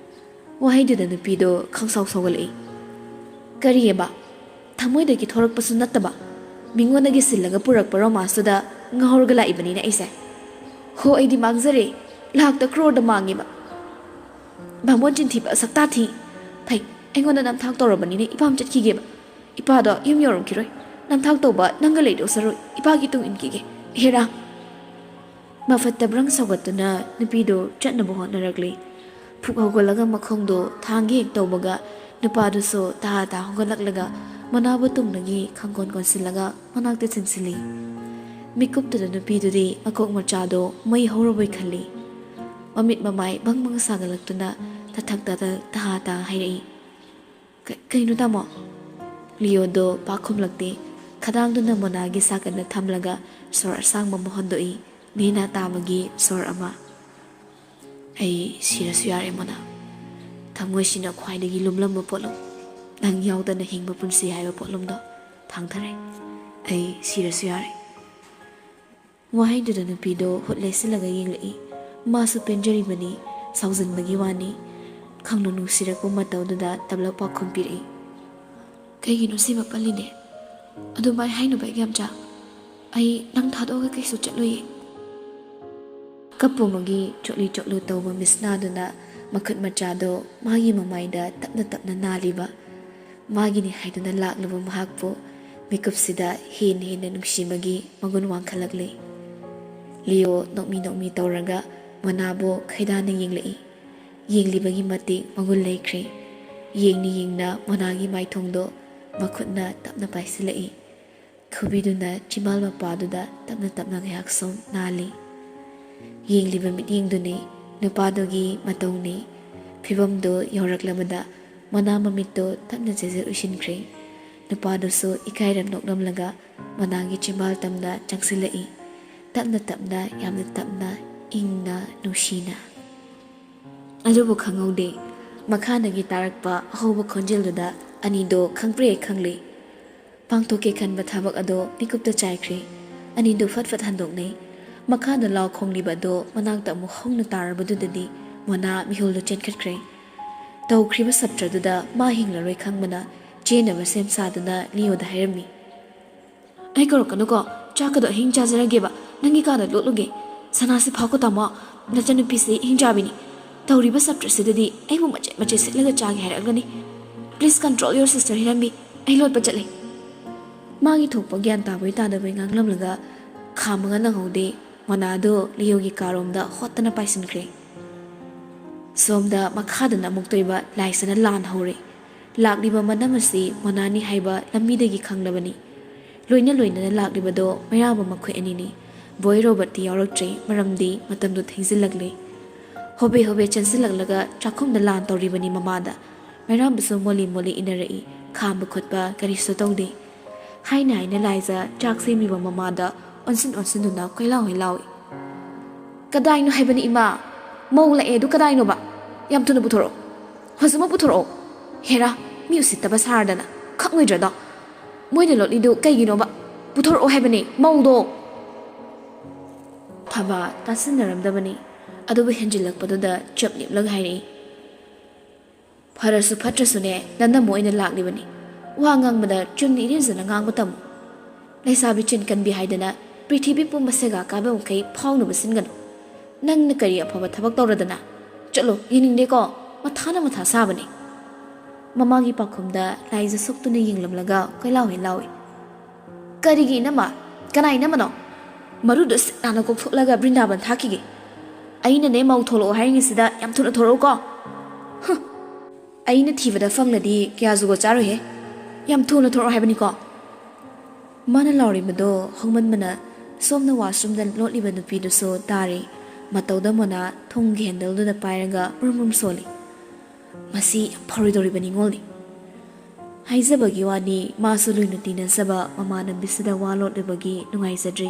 ꯋꯥꯍꯩꯗꯨꯗ ꯅꯨꯄꯤꯗꯣ ꯈꯪꯁꯥꯎ ꯁꯥꯎꯒꯠꯂꯛꯏ꯫ "ꯀꯔꯤꯑꯕ? ꯊꯃꯣꯏꯗꯒꯤ ꯊꯣꯔꯛꯄꯁꯨ ꯅꯠꯇꯕ, ꯃꯤꯉꯣꯟꯗꯒꯤ ꯁꯤꯜꯂꯒ ꯄꯨꯔꯛꯄ romance-ꯇꯨꯗ ꯉꯥꯎꯔꯒ ꯂꯥꯛꯏꯕꯅꯤꯅ ꯑꯩꯁꯦ꯫ ꯍꯣ, ꯑꯩꯗꯤ ꯃꯥꯡꯖꯔꯦ꯫ ꯂꯥꯛꯇ ꯀ꯭ꯔꯣꯔꯗ ꯃꯥꯡꯉꯦꯕ꯫ ꯕꯥꯃꯣꯟ ꯆꯤꯟꯊꯤꯕ ꯁꯛꯇꯥ ꯊꯤ꯫ ꯐꯩ, ꯑꯩꯉꯣꯟꯗ ꯅꯝꯊꯥꯛ ꯇꯧꯔꯕꯅꯤꯅ ꯏꯄꯥꯝ ꯆꯠꯈꯤꯒꯦꯕ꯫ ꯏꯄꯥꯗꯣ ꯌꯨꯝ ꯌꯧꯔꯝꯈꯤꯔꯣꯏ꯫ ꯅꯝꯊꯥꯛ ꯇꯧꯕ ꯅꯪꯒ ꯂꯩꯗꯧ ꯁꯔꯨꯛ ꯏꯄꯥꯒꯤ ꯇꯨꯡ ꯏꯟꯈꯤꯒꯦ꯫ ꯍꯦꯔꯥ!" ꯃꯐꯠꯇ ꯕ꯭ꯔꯪ ꯁꯧꯒꯠꯇꯨꯅ ꯅꯨꯄꯤꯗꯨ ꯆꯠꯅꯕ ꯍꯣꯠꯅꯔꯛꯂꯤ꯫ ꯐꯨꯛ ꯍꯧꯒꯠꯂꯒ ꯃꯈꯣꯡꯗꯣ ꯊꯥꯡꯒꯦ ꯍꯦꯛ ꯇꯧꯕꯒ ꯅꯨꯄꯥꯗꯨꯁꯨ ꯇꯍꯥ ꯇꯍꯥ ꯍꯧꯒꯠꯂꯛꯂꯒ ꯃꯅꯥꯕꯨ ꯇꯨꯡꯗꯒꯤ ꯈꯪꯀꯣꯟ ꯀꯣꯟꯁꯤꯜꯂꯒ ꯃꯅꯥꯛꯇ ꯆꯪꯁꯤꯜꯂꯤ꯫ ꯃꯤꯀꯨꯞꯇꯨꯗ ꯅꯨꯄꯤꯗꯨꯗꯤ ꯃꯀꯣꯛ ꯃꯆꯥꯗꯣ ꯃꯩ ꯍꯧꯔꯕꯣꯏ ꯈꯜꯂꯤ꯫ ꯃꯃꯤꯠ ꯃꯃꯥꯏ ꯕꯪ ꯕꯪ ꯁꯥꯒꯠꯂꯛꯇꯨꯅ ꯇꯊꯛ ꯇꯊꯛ ꯇꯍꯥ ꯇꯍꯥ ꯍꯥꯏꯔꯛꯏ꯫ "ꯀ-, ꯀꯩꯅꯣ ꯇꯥꯃꯣ?" ꯂꯤꯌꯣꯗꯣ ꯄꯥꯛ ꯈꯨꯝꯂꯛꯇꯦ꯫ ꯈꯗꯥꯡꯗꯨꯅ ꯃꯣꯅꯥꯒꯤ ꯁꯥꯀꯟꯗ ꯊꯝꯂꯒ ꯁꯣꯔ ꯑꯁꯥꯡꯕ ꯑꯃ ꯍꯣꯟꯗꯣꯛꯏ꯫ ꯅꯦꯅꯥ ꯇꯥꯕꯒꯤ ꯁꯣꯔ ꯑꯃ꯫ "ꯑꯩ ꯁꯤꯔꯁꯨ ꯌꯥꯔꯦ, ꯃꯣꯅꯥ꯫ ꯊꯃꯣꯏꯁꯤꯅ ꯈ꯭ꯋꯥꯏꯗꯒꯤ ꯂꯨꯝꯂꯝꯕ ꯄꯣꯠꯂꯨꯝ꯫ ꯅꯪ ꯌꯥꯎꯗꯅ ꯍꯤꯡꯕ ꯄꯨꯟꯁꯤ ꯍꯥꯏꯕ ꯄꯣꯠꯂꯨꯝꯗꯣ ꯊꯥꯡꯊꯔꯦ꯫ ꯑꯩ ꯁꯤꯔꯁꯨ ꯌꯥꯔꯦ꯫" ꯋꯥꯍꯩꯗꯨꯗ ꯅꯨꯄꯤꯗꯣ ꯍꯨꯠ ꯂꯩꯁꯤꯜꯂꯒ ꯌꯦꯡꯂꯛꯏ꯫ ꯃꯥꯁꯨ ꯄꯦꯟꯖꯔꯤꯕꯅꯤ, ꯁꯥꯎꯖꯤꯟꯕꯒꯤ ꯋꯥꯅꯤ꯫ ꯈꯪꯅꯨ ꯅꯨꯡꯁꯤꯔꯛꯄ ꯃꯇꯧꯗꯨꯗ ꯇꯞꯂꯞ ꯄꯥꯎꯈꯨꯝ ꯄꯤꯔꯛꯏ꯫ "ꯀꯩꯒꯤꯅꯣ ꯁꯤꯃ ꯄꯜꯂꯤꯅꯦ? ꯑꯗꯨꯃꯥꯏ ꯍꯥꯏꯅꯨꯕ, ꯏꯕꯦꯝꯆꯥ꯫ ꯑꯩ ꯅꯪ ꯊꯥꯗꯣꯛꯑꯒ ꯀꯩꯁꯨ ꯆꯠꯂꯣꯏꯌꯦ꯫" ꯀꯞꯄꯨꯃꯒꯤ ꯆꯣꯠꯂꯤ ꯆꯣꯠꯂꯨ ꯇꯧꯕ ꯃꯤꯁꯅꯥꯗꯨꯅ ꯃꯈꯨꯠ ꯃꯆꯥꯗꯣ ꯃꯥꯒꯤ ꯃꯃꯥꯏꯗ ꯇꯞꯅ ꯇꯞꯅ ꯅꯥꯜꯂꯤꯕ꯫ ꯃꯥꯒꯤꯅꯤ ꯍꯥꯏꯗꯨꯅ ꯂꯥꯛꯂꯨꯕ ꯃꯍꯥꯛꯄꯨ ꯃꯤꯀꯨꯞꯁꯤꯗ ꯍꯦꯟꯅ ꯍꯦꯟꯅ ꯅꯨꯡꯁꯤꯕꯒꯤ ꯃꯒꯨꯟ ꯋꯥꯡꯈꯠꯂꯛꯂꯤ꯫ ꯂꯤꯌꯣ ꯅꯣꯛꯃꯤ ꯅꯣꯛꯃꯤ ꯇꯧꯔꯒ ꯃꯣꯅꯥꯕꯨ ꯈꯩꯗꯥꯅ ꯌꯦꯡꯂꯛꯏ꯫ ꯌꯦꯡꯂꯤꯕꯒꯤ ꯃꯇꯤꯛ ꯃꯒꯨꯟ ꯂꯩꯈ꯭ꯔꯦ꯫ ꯌꯦꯡꯅ ꯌꯦꯡꯅ ꯃꯣꯅꯥꯒꯤ ꯃꯥꯏꯊꯣꯡꯗꯣ ꯃꯈꯨꯠꯅ ꯇꯞꯅ ꯄꯥꯏꯁꯤꯜꯂꯛꯏ꯫ ꯈꯨꯕꯤꯗꯨꯅ ꯆꯤꯝꯕꯥꯜ ꯃꯄꯥꯗꯨꯗ ꯇꯞꯅ ꯇꯞꯅ ꯉꯥꯏꯍꯥꯛ ꯁꯨꯝ ꯅꯥꯜꯂꯤ꯫ ꯌꯦꯡꯂꯤꯕ ꯃꯤꯠꯌꯦꯡꯗꯨꯅꯤ ꯅꯨꯄꯥꯗꯨꯒꯤ ꯃꯇꯧꯅꯤ꯫ ꯐꯤꯕꯝꯗꯨ ꯌꯧꯔꯛꯂꯕꯗ ꯃꯣꯅꯥ ꯃꯃꯤꯠꯇꯨ ꯇꯞꯅ ꯆꯦꯖꯦꯠ ꯎꯏꯁꯤꯟꯈ꯭ꯔꯦ꯫ ꯅꯨꯄꯥꯗꯨꯁꯨ ꯏꯀꯥꯏꯔꯞ ꯅꯣꯛꯂꯝꯂꯒ ꯃꯣꯅꯥꯒꯤ ꯆꯤꯝꯕꯥꯜ ꯇꯝꯅ ꯆꯪꯁꯤꯜꯂꯛꯏ꯫ ꯇꯞꯅ ꯇꯞꯅ, ꯌꯥꯝꯅ ꯇꯞꯅ, ꯏꯪꯅ, ꯅꯨꯡꯁꯤꯅ꯫ ꯑꯗꯨꯕꯨ ꯈꯪꯍꯧꯗꯦ, ꯃꯈꯥꯗꯒꯤ ꯇꯥꯔꯛꯄ ꯑꯍꯧꯕ ꯈꯣꯟꯖꯦꯜꯗꯨꯗ ꯑꯅꯤꯗꯣ ꯈꯪꯄ꯭ꯔꯦ ꯈꯪꯂꯦ꯫ ꯄꯥꯡꯊꯣꯛꯀꯦ ꯈꯟꯕ ꯊꯕꯛ ꯑꯗꯣ ꯃꯤꯀꯨꯞꯇ ꯆꯥꯏꯈ꯭ꯔꯦ꯫ ꯑꯅꯤꯗꯨ ꯐꯠ ꯐꯠ ꯍꯟꯗꯣꯛꯅꯩ꯫ ꯃꯈꯥꯗ ꯂꯥꯎ ꯈꯣꯡꯂꯤꯕ ꯑꯗꯣ ꯃꯅꯥꯛꯇ ꯑꯃꯨꯛ ꯍꯧꯅ ꯇꯥꯔꯕꯗꯨꯗꯗꯤ ꯃꯣꯅꯥ ꯃꯤꯍꯨꯜꯗꯨ ꯆꯦꯟꯈꯠꯈ꯭ꯔꯦ꯫ ꯇꯧꯈ꯭ꯔꯤꯕ ꯁꯞꯇ꯭ꯔꯗꯨꯗ ꯃꯥ ꯍꯤꯡꯂꯔꯣꯏ ꯈꯪꯕꯅ ꯆꯦꯟꯅꯕ ꯁꯦꯝ ꯁꯥꯗꯨꯅ ꯂꯤꯌꯣꯗ ꯍꯥꯏꯔꯝꯃꯤ, "ꯑꯩ ꯀꯧꯔꯛꯀꯅꯨꯀꯣ, ꯆꯥꯛꯀꯗꯣ ꯑꯍꯤꯡ ꯆꯥꯖꯔꯒꯦꯕ, ꯅꯪꯒꯤ ꯀꯥꯗ ꯂꯣꯠꯂꯨꯒꯦ꯫ ꯁꯅꯥꯁꯤ ꯐꯥꯎꯀꯣ ꯇꯥꯃꯣ, ꯅꯆꯟꯅꯨꯄꯤꯁꯤ ꯍꯤꯡꯆꯥꯕꯤꯅꯤ꯫ ꯇꯧꯔꯤꯕ ꯁꯞꯇ꯭ꯔꯁꯤꯗꯗꯤ ꯑꯩꯕꯨ ꯃꯆꯦꯠ ꯃꯆꯦꯠ ꯁꯤꯠꯂꯒ ꯆꯥꯒꯦ ꯍꯥꯏꯔꯛꯂꯒꯅꯤ꯫ Please control your sister ꯍꯤꯔꯝꯕꯤ, ꯑꯩ ꯂꯣꯠꯄ ꯆꯠꯂꯦ꯫" ꯃꯥꯒꯤ ꯊꯣꯛꯄ ꯒ꯭ꯌꯥꯟ ꯇꯥꯕꯣꯏ ꯇꯥꯗꯕꯣꯏ ꯉꯥꯡꯂꯝꯂꯒ ꯈꯥꯝꯃꯒ ꯅꯪꯍꯧꯗꯦ꯫ ꯃꯣꯅꯥꯗꯨ ꯂꯤꯌꯣꯒꯤ ꯀꯥꯔꯣꯝꯗ ꯍꯣꯠꯇꯅ ꯄꯥꯏꯁꯤꯟꯈ꯭ꯔꯦ꯫ ꯁꯣꯝꯗ ꯃꯈꯥꯗꯅ ꯑꯃꯨꯛꯇꯣꯏꯕ ꯂꯥꯏꯁꯅ ꯂꯥꯟ ꯍꯧꯔꯦ꯫ ꯂꯥꯛꯂꯤꯕ ꯃꯅꯝ ꯑꯁꯤ ꯃꯣꯅꯥꯅꯤ ꯍꯥꯏꯕ ꯂꯝꯕꯤꯗꯒꯤ ꯈꯪꯂꯕꯅꯤ꯫ ꯂꯣꯏꯅ ꯂꯣꯏꯅꯅ ꯂꯥꯛꯂꯤꯕꯗꯣ ꯃꯩꯔꯥꯕ ꯃꯈꯣꯏ ꯑꯅꯤꯅꯤ꯫ ꯕꯣꯏ ꯔꯣꯕꯔꯠꯇꯤ ꯌꯥꯎꯔꯛꯇ꯭ꯔꯦ, ꯃꯔꯝꯗꯤ ꯃꯇꯝꯗꯨ ꯊꯦꯡꯖꯤꯜꯂꯛꯂꯦ꯫ ꯍꯣꯕꯦ ꯍꯣꯕꯦ ꯆꯦꯟꯁꯤꯜꯂꯛꯂꯒ ꯆꯥꯛꯈꯨꯝꯗ ꯂꯥꯟ ꯇꯧꯔꯤꯕꯅꯤ ꯃꯃꯥꯗ꯫ ꯃꯩꯔꯥꯕꯁꯨ ꯃꯣꯜꯂꯤ ꯃꯣꯜꯂꯤ ꯏꯟꯅꯔꯛꯏ, ꯈꯥꯝꯕ ꯈꯣꯠꯄ ꯀꯔꯤꯁꯨ ꯇꯧꯗꯦ꯫ ꯍꯥꯏꯅ ꯍꯥꯏꯅ ꯂꯥꯏꯖ ꯆꯥꯛ ꯁꯦꯝꯂꯤꯕ ꯃꯃꯥꯗ ꯑꯣꯟꯁꯤꯟ ꯑꯣꯟꯁꯤꯟꯗꯨꯅ ꯀꯣꯏꯂꯥꯎ ꯍꯣꯏ ꯂꯥꯎꯏ꯫ "ꯀꯗꯥꯏꯅꯣ ꯍꯥꯏꯕꯅꯤ ꯏꯃꯥ? ꯃꯧ ꯂꯥꯛꯑꯦ ꯑꯗꯨ ꯀꯗꯥꯏꯅꯣꯕ? ꯌꯥꯝ ꯊꯨꯅ ꯄꯨꯊꯣꯔꯛꯑꯣ꯫ ꯍꯧꯖꯤꯛꯃꯛ ꯄꯨꯊꯣꯔꯛꯑꯣ꯫ ꯍꯦꯔꯥ, ꯃꯤ ꯎꯁꯤꯠꯇꯕ ꯁꯥꯔꯗꯅ꯫ ꯈꯪꯉꯣꯏꯗ꯭ꯔꯗꯣ? ꯃꯣꯏꯅ ꯂꯣꯠꯂꯤꯗꯨ ꯀꯩꯒꯤꯅꯣꯕ? ꯄꯨꯊꯣꯔꯛꯑꯣ ꯍꯥꯏꯕꯅꯤ, ꯃꯧꯗꯣ!" ꯐꯕ ꯇꯥꯁꯤꯟꯅꯔꯝꯗꯕꯅꯤ, ꯑꯗꯨꯕꯨ ꯍꯦꯟꯖꯤꯜꯂꯛꯄꯗꯨꯗ ꯆꯞ ꯂꯦꯞꯂꯒ ꯍꯥꯏꯔꯛꯏ, "ꯐꯔꯁꯨ ꯐꯠꯇ꯭ꯔꯁꯨꯅꯦ, ꯅꯅꯝꯃ ꯑꯣꯏꯅ ꯂꯥꯛꯂꯤꯕꯅꯤ꯫ ꯋꯥ ꯉꯥꯡꯕꯗ ꯆꯨꯝꯅ ꯏꯔꯦꯟꯖꯅ ꯉꯥꯡꯕ ꯇꯝꯃꯨ꯫ ꯂꯩꯁꯥꯕꯤ ꯆꯤꯟ ꯀꯟꯕꯤ ꯍꯥꯏꯗꯅ ꯄ꯭ꯔꯤꯊꯤꯕꯤ ꯄꯨꯝꯕ ꯁꯦꯒꯥ ꯀꯥꯕ ꯃꯈꯩ ꯐꯥꯎꯅꯕ ꯁꯤꯟꯒꯅꯨ꯫ ꯅꯪꯅ ꯀꯔꯤ ꯑꯐꯕ ꯊꯕꯛ ꯇꯧꯔꯗꯅ? ꯆꯠꯂꯣ, ꯌꯦꯡꯅꯤꯡꯗꯦꯀꯣ, ꯃꯊꯥꯅ ꯃꯊꯥ ꯁꯥꯕꯅꯦ꯫" ꯃꯃꯥꯒꯤ ꯄꯥꯎꯈꯨꯝꯗ ꯂꯥꯏꯖ ꯁꯣꯛꯇꯨꯅ ꯌꯦꯡꯂꯝꯂꯒ ꯀꯣꯏꯂꯥꯎ ꯍꯦꯛ ꯂꯥꯎꯏ꯫ "ꯀꯔꯤꯒꯤ ꯏꯅꯝꯃ? ꯀꯅꯥ ꯏꯅꯝꯃꯅꯣ? ꯃꯔꯨꯗꯨ ꯁꯤꯠ ꯅꯥꯟꯅ ꯀꯣꯛꯊꯣꯛꯂꯒ ꯕ꯭ꯔꯤꯟꯗꯥꯕꯟ ꯊꯥꯈꯤꯒꯦ꯫ ꯑꯩꯅꯅꯦ ꯃꯧ ꯊꯣꯛꯂꯛꯑꯣ ꯍꯥꯏꯔꯤꯉꯩꯁꯤꯗ ꯌꯥꯝ ꯊꯨꯅ ꯊꯣꯛꯂꯛꯎꯀꯣ꯫" "ꯍꯨꯝ, ꯑꯩꯅ ꯊꯤꯕꯗ ꯐꯪꯂꯗꯤ ꯀꯌꯥ ꯖꯨꯒꯣꯠ ꯆꯥꯔꯣꯏꯍꯦ꯫ ꯌꯥꯝ ꯊꯨꯅ ꯊꯣꯔꯛꯑꯣ ꯍꯥꯏꯕꯅꯤꯀꯣ꯫ ꯃꯥꯅ ꯂꯥꯎꯔꯤꯕꯗꯣ ꯍꯧꯃꯟꯕꯅ ꯁꯣꯝꯅ ꯋꯥꯁꯔꯨꯝꯗ ꯂꯣꯠꯂꯤꯕ ꯅꯨꯄꯤꯗꯨꯁꯨ ꯇꯥꯔꯤ꯫ ꯃꯇꯧꯗ ꯃꯣꯅꯥ ꯊꯣꯡꯒꯤ ꯍꯦꯟꯗꯜꯗꯨꯗ ꯄꯥꯏꯔꯒ ꯕ꯭ꯔꯨꯝ ꯕ꯭ꯔꯨꯝ ꯁꯣꯜꯂꯤ꯫ ꯃꯁꯤ ꯌꯥꯝ ꯐꯔꯣꯏꯗꯧꯔꯤꯕ ꯅꯤꯉꯣꯜꯅꯤ꯫ ꯍꯥꯏꯖꯕꯒꯤ ꯋꯥꯅꯤ, ꯃꯥꯁꯨ ꯂꯨꯅ ꯇꯤꯟꯅꯖꯕ ꯃꯃꯥꯟꯅꯕꯤꯁꯤꯗ ꯋꯥ ꯂꯣꯠꯂꯨꯕꯒꯤ ꯅꯨꯡꯉꯥꯏꯖꯗ꯭ꯔꯤ꯫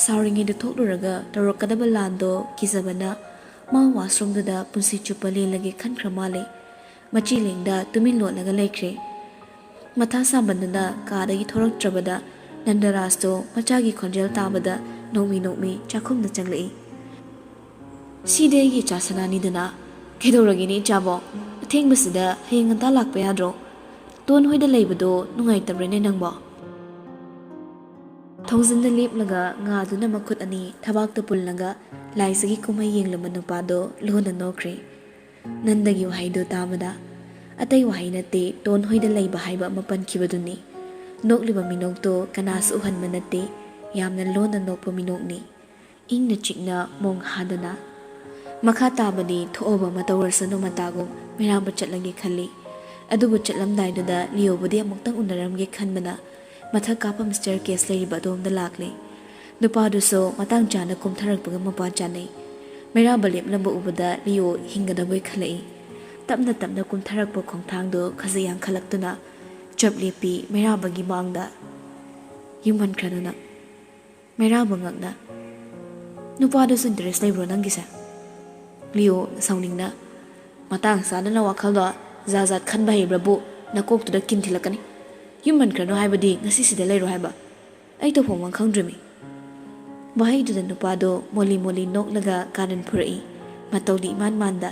ꯁꯥꯎꯔꯤꯉꯩꯗ ꯊꯣꯛꯂꯨꯔꯒ ꯇꯧꯔꯛꯀꯗꯕ ꯂꯥꯟꯗꯣ ꯀꯤꯖꯕꯅ ꯃꯥ ꯋꯥꯁꯔꯨꯝꯗꯨꯗ ꯄꯨꯟꯁꯤ ꯆꯨꯞꯄ ꯂꯦꯜꯂꯒꯦ ꯈꯟꯈ꯭ꯔ ꯃꯥꯜꯂꯦ꯫ ꯃꯆꯤ ꯂꯦꯡꯗ ꯇꯨꯃꯤꯟ ꯂꯣꯠꯂꯒ ꯂꯩꯈ꯭ꯔꯦ꯫ ꯃꯊꯥ ꯁꯥꯃꯟꯗꯅ ꯀꯥꯗꯒꯤ ꯊꯣꯔꯛꯇ꯭ꯔꯕꯗ ꯅꯟꯗꯔꯥꯖꯇꯣ ꯃꯆꯥꯒꯤ ꯈꯣꯟꯖꯦꯜ ꯇꯥꯕꯗ ꯅꯣꯛꯃꯤ ꯅꯣꯛꯃꯤ ꯆꯥꯛꯈꯨꯝꯗ ꯆꯪꯂꯛꯏ꯫ "ꯁꯤꯗꯤ ꯑꯩꯒꯤ ꯏꯆꯥ ꯁꯅꯥꯅꯤꯗꯅ꯫ ꯀꯩꯗꯧꯔꯒꯦꯅꯦ ꯏꯆꯥꯕꯣ? ꯑꯊꯦꯡꯕꯁꯤꯗ ꯍꯌꯦꯡ ꯉꯟꯇꯥ ꯂꯥꯛꯄ ꯌꯥꯗ꯭ꯔꯣ? ꯇꯣꯟ ꯍꯣꯏꯗ ꯂꯩꯕꯗꯣ ꯅꯨꯡꯉꯥꯏꯇꯕ꯭ꯔꯅꯦ ꯅꯪꯕꯣ?" ꯊꯣꯡꯖꯤꯟꯗ ꯂꯦꯞꯂꯒ ꯉꯥꯗꯨꯅ ꯃꯈꯨꯠ ꯑꯅꯤ ꯊꯕꯥꯛꯇ ꯄꯨꯜꯂꯒ ꯂꯥꯏꯁꯤꯒꯤ ꯀꯨꯝꯍꯩ ꯌꯦꯡꯂꯝꯕ ꯅꯨꯄꯥꯗꯣ ꯂꯣꯟꯅ ꯅꯣꯛꯈ꯭ꯔꯦ꯫ ꯅꯟꯗꯒꯤ ꯋꯥꯍꯩꯗꯨ ꯇꯥꯕꯗ, "ꯑꯇꯩ ꯋꯥꯍꯩ ꯅꯠꯇꯦ, ꯇꯣꯟ ꯍꯣꯏꯗ ꯂꯩꯕ ꯍꯥꯏꯕ ꯑꯃ ꯄꯟꯈꯤꯕꯗꯨꯅꯤ꯫ ꯅꯣꯛꯂꯤꯕ ꯃꯤꯅꯣꯛꯇꯣ ꯀꯅꯥꯁꯨ ꯎꯍꯟꯕ ꯅꯠꯇꯦ, ꯌꯥꯝꯅ ꯂꯣꯟꯅ ꯅꯣꯛꯄ ꯃꯤꯅꯣꯛꯅꯤ꯫ ꯏꯪꯅ ꯆꯤꯛꯅ ꯃꯣꯡ ꯍꯥꯗꯅ"꯫ ꯃꯈꯥ ꯇꯥꯕꯗꯤ ꯊꯣꯛꯑꯕ ꯑꯃ ꯇꯧꯔꯁꯅꯨ ꯃꯇꯥꯒꯨꯝ ꯃꯩꯔꯥꯕ ꯆꯠꯂꯒꯦ ꯈꯜꯂꯤ꯫ ꯑꯗꯨꯕꯨ ꯆꯠꯂꯝꯗꯥꯏꯗꯨꯗ ꯂꯤꯑꯣꯕꯨꯗꯤ ꯑꯃꯨꯛꯇꯪ ꯎꯅꯔꯝꯒꯦ ꯈꯟꯕꯅ ꯃꯊꯛ ꯀꯥꯞꯐꯝ ꯁ꯭ꯇꯦꯌꯔ ꯀꯦꯁ ꯂꯩꯔꯤꯕ ꯑꯗꯣꯝꯗ ꯂꯥꯛꯂꯦ꯫ ꯅꯨꯄꯥꯗꯨꯁꯨ ꯃꯇꯥꯡ ꯆꯥꯅ ꯀꯨꯝꯊꯔꯛꯄꯒ ꯃꯄꯥ ꯆꯥꯅꯩ꯫ ꯃꯩꯔꯥꯕ ꯂꯦꯞꯂꯝꯕ ꯎꯕꯗ ꯂꯤꯑꯣ ꯍꯤꯡꯒꯗꯕꯣꯏ ꯈꯜꯂꯛꯏ꯫ ꯇꯞꯅ ꯇꯞꯅ ꯀꯨꯝꯊꯔꯛꯄ ꯈꯣꯡꯊꯥꯡꯗꯨ ꯈꯖꯤꯛ ꯌꯥꯡꯈꯠꯂꯛꯇꯨꯅ ꯆꯞ ꯂꯦꯞꯄꯤ ꯃꯩꯔꯥꯕꯒꯤ ꯃꯥꯡꯗ꯫ "ꯌꯨꯝ ꯍꯟꯈ꯭ꯔꯅꯨ ꯅꯪ"꯫ ꯃꯩꯔꯥꯕ ꯉꯛꯅ, "ꯅꯨꯄꯥꯗꯨꯁꯨ ꯏꯟꯇꯔꯦꯁ ꯂꯩꯕ꯭ꯔꯣ ꯅꯪꯒꯤꯁꯦ?" ꯂꯤꯑꯣ ꯁꯥꯎꯅꯤꯡꯅ, "ꯃꯇꯥꯡ ꯆꯥꯗꯅ ꯋꯥꯈꯜꯗꯣ ꯖꯥꯠ ꯖꯥꯠ ꯈꯟꯕ ꯍꯩꯕ꯭ꯔꯕꯨ? ꯅꯀꯣꯛꯇꯨꯗ ꯀꯤꯟ ꯊꯤꯜꯂꯛꯀꯅꯤ꯫ ꯌꯨꯝ ꯍꯟꯈ꯭ꯔꯅꯨ ꯍꯥꯏꯕꯗꯤ ꯉꯁꯤꯁꯤꯗ ꯂꯩꯔꯣ ꯍꯥꯏꯕ? ꯑꯩ ꯇꯧꯐꯝ ꯈꯪꯗ꯭ꯔꯤꯃꯤ"꯫ ꯋꯥꯍꯩꯗꯨꯗ ꯅꯨꯄꯥꯗꯣ ꯃꯣꯂꯤ ꯃꯣꯂꯤ ꯅꯣꯛꯂꯒ ꯀꯥꯔꯟ ꯐꯨꯔꯛꯏ꯫ ꯃꯇꯧꯗꯤ ꯏꯃꯥꯟ ꯃꯥꯟꯗ,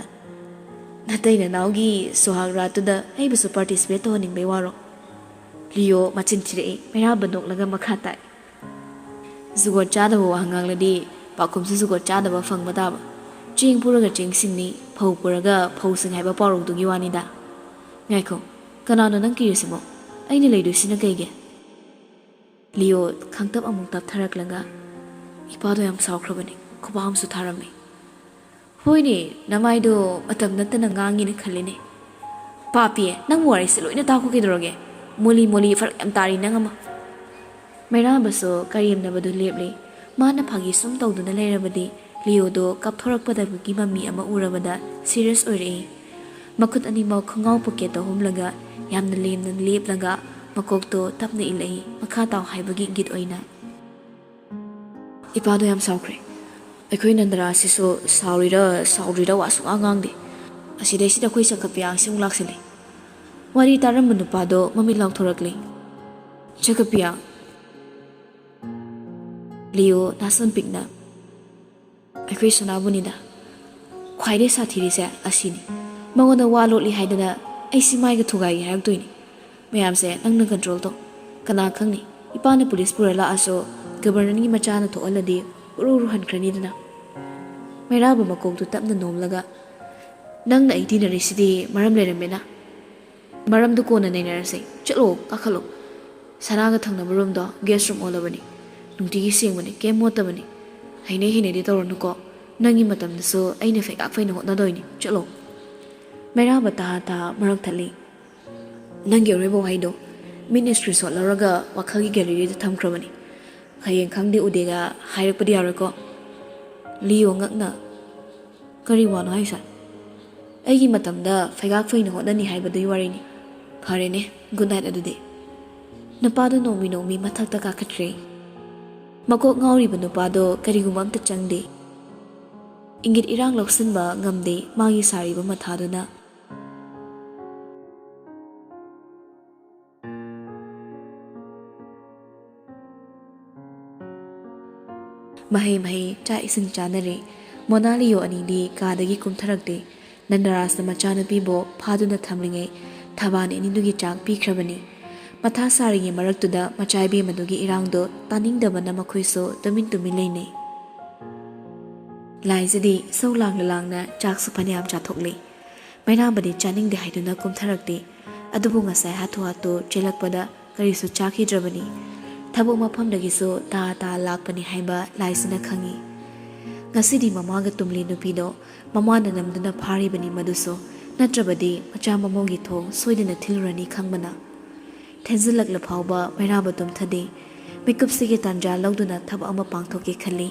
"ꯅꯇꯩ ꯅꯅꯥꯎꯒꯤ ꯁꯨꯍꯥꯒ ꯔꯥꯠꯇꯨꯗ ꯑꯩꯕꯨꯁꯨ ꯄꯥꯔꯇꯤꯁꯤꯄꯦꯠ ꯇꯧꯍꯟꯅꯤꯡꯕꯩ ꯋꯥꯔꯣ?" ꯂꯤꯑꯣ ꯃꯆꯤꯟ ꯊꯤꯔꯛꯏ꯫ ꯃꯩꯔꯥꯕ ꯅꯣꯛꯂꯒ ꯃꯈꯥ ꯇꯥꯏ, "ꯖꯨꯒꯣꯠ ꯆꯥꯗꯕ ꯋꯥ ꯉꯥꯡꯂꯗꯤ ꯄꯥꯎꯈꯨꯝꯁꯨ ꯖꯨꯒꯣꯠ ꯆꯥꯗꯕ ꯐꯪꯕ ꯇꯥꯕ꯫ ꯆꯦꯡ ꯄꯨꯔꯒ ꯆꯦꯡꯁꯤꯡꯅꯤ, ꯐꯧ ꯄꯨꯔꯒ ꯐꯧꯁꯤꯡ ꯍꯥꯏꯕ ꯄꯥꯎꯔꯧꯗꯨꯒꯤ ꯋꯥꯅꯤꯗ꯫ ꯉꯥꯏꯈꯣ, ꯀꯅꯥꯅꯣ ꯅꯪ ꯀꯤꯔꯤꯁꯤꯕꯣ? ꯑꯩꯅ ꯂꯩꯗꯣꯏꯁꯤꯅ ꯀꯩꯒꯤ?" ꯂꯤꯑꯣ ꯈꯪꯇꯞ ꯑꯃꯨꯛ ꯇꯞꯊꯔꯛꯂꯒ, "ꯏꯄꯥꯗꯣ ꯌꯥꯝ ꯁꯥꯎꯈ꯭ꯔꯕꯅꯤ, ꯈꯨꯕꯥꯛ ꯑꯃꯁꯨ ꯊꯥꯔꯝꯃꯤ"꯫ "ꯍꯣꯏꯅꯦ, ꯅꯃꯥꯏꯗꯣ ꯃꯇꯝ ꯅꯠꯇꯅ ꯉꯥꯡꯉꯤꯅ ꯈꯜꯂꯤꯅꯦ꯫ ꯄꯥꯄꯤ, ꯅꯪ ꯋꯥꯔꯤꯁꯦ ꯂꯣꯏꯅ ꯇꯥꯈꯣ ꯀꯩꯗꯧꯔꯒꯦ? ꯃꯣꯂꯤ ꯃꯣꯂꯤ ꯐꯔꯛ ꯌꯥꯝ ꯇꯥꯔꯤ ꯅꯪ ꯑꯃ꯫ ꯃꯩꯔꯥꯕꯁꯨ ꯀꯔꯦꯝꯅꯕꯗꯨ ꯂꯦꯞꯂꯤ꯫ ꯃꯥꯅ ꯐꯥꯒꯤ ꯁꯨꯝ ꯇꯧꯗꯨꯅ ꯂꯩꯔꯕꯗꯤ ꯂꯤꯑꯣꯗꯣ ꯀꯥꯞꯊꯣꯔꯛꯄꯗꯒꯤ ꯃꯃꯤ ꯑꯃ ꯎꯔꯕꯗ ꯁꯤꯔꯤꯌꯁ ꯑꯣꯏꯔꯛꯏ꯫ ꯃꯈꯨꯠ ꯑꯅꯤꯃꯛ ꯈꯣꯡꯒ꯭ꯔꯥꯎ ꯄꯣꯀꯦꯠꯇ ꯍꯨꯝꯂꯒ ꯌꯥꯝꯅ ꯂꯦꯝꯅ ꯂꯦꯞꯂꯒ ꯃꯀꯣꯛꯇꯣ ꯇꯞꯅ ꯏꯜꯂꯛꯏ꯫ ꯃꯈꯥ ꯇꯥꯎ ꯍꯥꯏꯕꯒꯤ ꯏꯪꯒꯤꯠ ꯑꯣꯏꯅ꯫ ꯏꯄꯥꯗꯣ ꯌꯥꯝ ꯁꯥꯎꯈ꯭ꯔꯦ꯫ ꯑꯩꯈꯣꯏ ꯅꯟꯗꯔꯥꯁꯤꯁꯨ ꯁꯥꯎꯔꯤꯔ ꯁꯥꯎꯗ꯭ꯔꯤꯔ ꯋꯥ ꯁꯨꯡꯉꯥꯡ ꯉꯥꯡꯗꯦ꯫ ꯑꯁꯤꯗꯩꯁꯤꯗ ꯑꯩꯈꯣꯏ ꯆꯈꯠꯄꯤ ꯑꯉꯥꯡꯁꯤ ꯑꯃꯨꯛ ꯂꯥꯛꯁꯤꯜꯂꯦ꯫ ꯋꯥꯔꯤ ꯇꯥꯔꯝꯕ ꯅꯨꯄꯥꯗꯣ ꯃꯃꯤꯠ ꯂꯥꯎꯊꯣꯔꯛꯂꯦ꯫ ꯆꯈꯠꯄꯤ ꯑꯉꯥꯡ? ꯂꯤꯑꯣ ꯅꯥꯁꯝ ꯄꯤꯛꯅ꯫ ꯑꯩꯈꯣꯏ ꯁꯅꯥꯕꯨꯅꯤꯗ꯫ ꯈ꯭ꯋꯥꯏꯗꯩ ꯁꯥꯊꯤꯔꯤꯁꯦ ꯑꯁꯤꯅꯤ꯫ ꯃꯉꯣꯟꯗ ꯋꯥ ꯂꯣꯠꯂꯤ ꯍꯥꯏꯗꯅ ꯑꯩꯁꯤ ꯃꯥꯏꯒ ꯊꯨꯒꯥꯏꯒꯦ ꯍꯥꯏꯔꯛꯇꯣꯏꯅꯤ꯫ ꯃꯌꯥꯝꯁꯦ ꯅꯪꯅ ꯀꯟꯇ꯭ꯔꯣꯜ ꯇꯧ꯫ ꯀꯅꯥ ꯈꯪꯅꯤ, ꯏꯄꯥꯅ ꯄꯨꯂꯤꯁ ꯄꯨꯔ ꯂꯥꯛꯑꯁꯨ ꯒꯕꯔꯅꯔꯒꯤ ꯃꯆꯥꯅ ꯊꯣꯛꯍꯜꯂꯗꯤ ꯎꯔꯨ ꯎꯔꯨ ꯍꯟꯈ꯭ꯔꯅꯤꯗꯅ꯫ ꯃꯩꯔꯥꯕ ꯃꯀꯣꯛꯇꯨ ꯇꯞꯅ ꯅꯣꯝꯂꯒ, "ꯅꯪꯅ ꯑꯩ ꯇꯤꯟꯅꯔꯤꯁꯤꯗꯤ ꯃꯔꯝ ꯂꯩꯔꯝꯃꯦꯅ꯫ ꯃꯔꯝꯗꯨ ꯀꯣꯟꯅ ꯅꯩꯅꯔꯁꯦ꯫ ꯆꯠꯂꯣ, ꯀꯥꯈꯠꯂꯣ꯫ ꯁꯅꯥꯒ ꯊꯪꯅꯕ ꯔꯨꯝꯗꯣ ꯒꯦꯁ ꯔꯨꯝ ꯑꯣꯜꯂꯕꯅꯤ꯫ ꯅꯨꯡꯇꯤꯒꯤ ꯁꯦꯡꯕꯅꯤ, ꯀꯩꯝ ꯃꯣꯠꯇꯕꯅꯤ꯫ ꯍꯩꯅꯩ ꯍꯩꯅꯗꯦ ꯇꯧꯔꯅꯨꯀꯣ꯫ ꯅꯪꯒꯤ ꯃꯇꯝꯗꯁꯨ ꯑꯩꯅ ꯐꯩꯒꯥꯛ ꯐꯩꯅ ꯍꯣꯠꯅꯗꯣꯏꯅꯤ꯫ ꯆꯠꯂꯣ꯫" ꯃꯩꯔꯥꯕ ꯇꯍꯥ ꯇꯍꯥ ꯃꯔꯛ ꯊꯠꯂꯤ꯫ "ꯅꯪꯒꯤ ꯑꯔꯣꯏꯕ ꯋꯥꯍꯩꯗꯣ ꯃꯤꯠꯅ ꯁ꯭ꯀ꯭ꯔꯤꯟꯁꯣꯠ ꯂꯧꯔꯒ ꯋꯥꯈꯜꯒꯤ ꯒꯦꯂꯔꯤꯗ ꯊꯝꯈ꯭ꯔꯕꯅꯤ꯫ ꯍꯌꯦꯡ ꯈꯪꯗꯦ ꯎꯗꯦꯒ ꯍꯥꯏꯔꯛꯄꯗꯤ ꯌꯥꯔꯣꯏꯀꯣ?" ꯂꯤꯌꯣ ꯉꯛꯅ, "ꯀꯔꯤ ꯋꯥꯅꯣ ꯍꯥꯏꯁꯦ? ꯑꯩꯒꯤ ꯃꯇꯝꯗ ꯐꯩꯒꯥꯛ ꯐꯩꯅ ꯍꯣꯠꯅꯅꯤ ꯍꯥꯏꯕꯗꯨꯒꯤ ꯋꯥꯔꯤꯅꯤ꯫ ꯐꯔꯦꯅꯦ, ꯒꯨꯗ ꯅꯥꯏꯠ ꯑꯗꯨꯗꯤ꯫" ꯅꯨꯄꯥꯗꯣ ꯅꯣꯡꯃꯤ ꯅꯣꯡꯃꯤ ꯃꯊꯛꯇ ꯀꯥꯈꯠꯈ꯭ꯔꯦ꯫ ꯃꯀꯣꯛ ꯉꯥꯎꯔꯤꯕ ꯅꯨꯄꯥꯗꯣ ꯀꯔꯤꯒꯨꯝꯕ ꯑꯝꯇ ꯆꯪꯗꯦ꯫ ꯏꯪꯒꯤꯠ ꯏꯔꯥꯡ ꯂꯧꯁꯤꯟꯕ ꯉꯝꯗꯦ ꯃꯥꯒꯤ ꯁꯥꯔꯤꯕ ꯃꯊꯥꯗꯨꯅ꯫ ꯃꯍꯩ ꯃꯍꯩ ꯆꯥꯛ ꯏꯁꯤꯡ ꯆꯥꯅꯔꯦ꯫ ꯃꯣꯅꯥ ꯂꯤꯌꯣ ꯑꯅꯤꯗꯤ ꯀꯥꯗꯒꯤ ꯀꯨꯝꯊꯔꯛꯇꯦ꯫ ꯅꯟꯗꯔꯥꯖꯅ ꯃꯆꯥꯅꯨꯄꯤꯕꯨ ꯐꯥꯗꯨꯅ ꯊꯝꯂꯤꯉꯩ ꯊꯕꯥꯟ ꯑꯅꯤꯗꯨꯒꯤ ꯆꯥꯛ ꯄꯤꯈ꯭ꯔꯕꯅꯤ꯫ ꯃꯊꯥ ꯁꯥꯔꯤꯉꯩ ꯃꯔꯛꯇꯨꯗ ꯃꯆꯥ ꯏꯕꯦꯝꯃꯗꯨꯒꯤ ꯏꯔꯥꯡꯗꯣ ꯇꯥꯅꯤꯡꯗꯕꯅ ꯃꯈꯣꯏꯁꯨ ꯇꯨꯃꯤꯟ ꯇꯨꯃꯤꯟ ꯂꯩꯅꯩ꯫ ꯂꯥꯏꯖꯗꯤ ꯏꯁꯧ ꯂꯥꯡꯅ ꯂꯥꯡꯅ ꯆꯥꯛꯁꯨ ꯐꯅꯌꯥꯝ ꯆꯥꯊꯣꯛꯂꯦ꯫ ꯃꯩꯔꯥꯕꯗꯤ ꯆꯥꯅꯤꯡꯗꯦ ꯍꯥꯏꯗꯨꯅ ꯀꯨꯝꯊꯔꯛꯇꯦ꯫ ꯑꯗꯨꯕꯨ ꯉꯁꯥꯏ ꯍꯥꯊꯨ ꯍꯥꯊꯨ ꯆꯦꯜꯂꯛꯄꯗ ꯀꯔꯤꯁꯨ ꯆꯥꯈꯤꯗ꯭ꯔꯕꯅꯤ꯫ ꯊꯕꯛ ꯃꯐꯝꯗꯒꯤꯁꯨ ꯇꯥ ꯇꯥ ꯂꯥꯛꯄꯅꯤ ꯍꯥꯏꯕ ꯂꯥꯏꯖꯅ ꯈꯪꯏ꯫ ꯉꯁꯤꯗꯤ ꯃꯃꯥꯒ ꯇꯨꯝꯂꯤ ꯅꯨꯄꯤꯗꯣ ꯃꯃꯥꯅ ꯅꯝꯗꯨꯅ ꯐꯥꯔꯤꯕꯅꯤ ꯃꯗꯨꯁꯨ꯫ ꯅꯠꯇ꯭ꯔꯕꯗꯤ ꯃꯆꯥ ꯃꯃꯧꯒꯤ ꯊꯣꯡ ꯁꯣꯏꯗꯅ ꯊꯤꯜꯂꯨꯔꯅꯤ ꯈꯪꯕꯅ꯫ ꯊꯦꯡꯖꯤꯜꯂꯛꯂ ꯐꯥꯎꯕ ꯃꯩꯔꯥꯕ ꯇꯨꯝꯊꯗꯦ꯫ ꯃꯤꯀꯨꯞꯁꯤꯒꯤ ꯇꯥꯟꯖꯥ ꯂꯧꯗꯨꯅ ꯊꯕꯛ ꯑꯃ ꯄꯥꯡꯊꯣꯛꯀꯦ ꯈꯜꯂꯤ꯫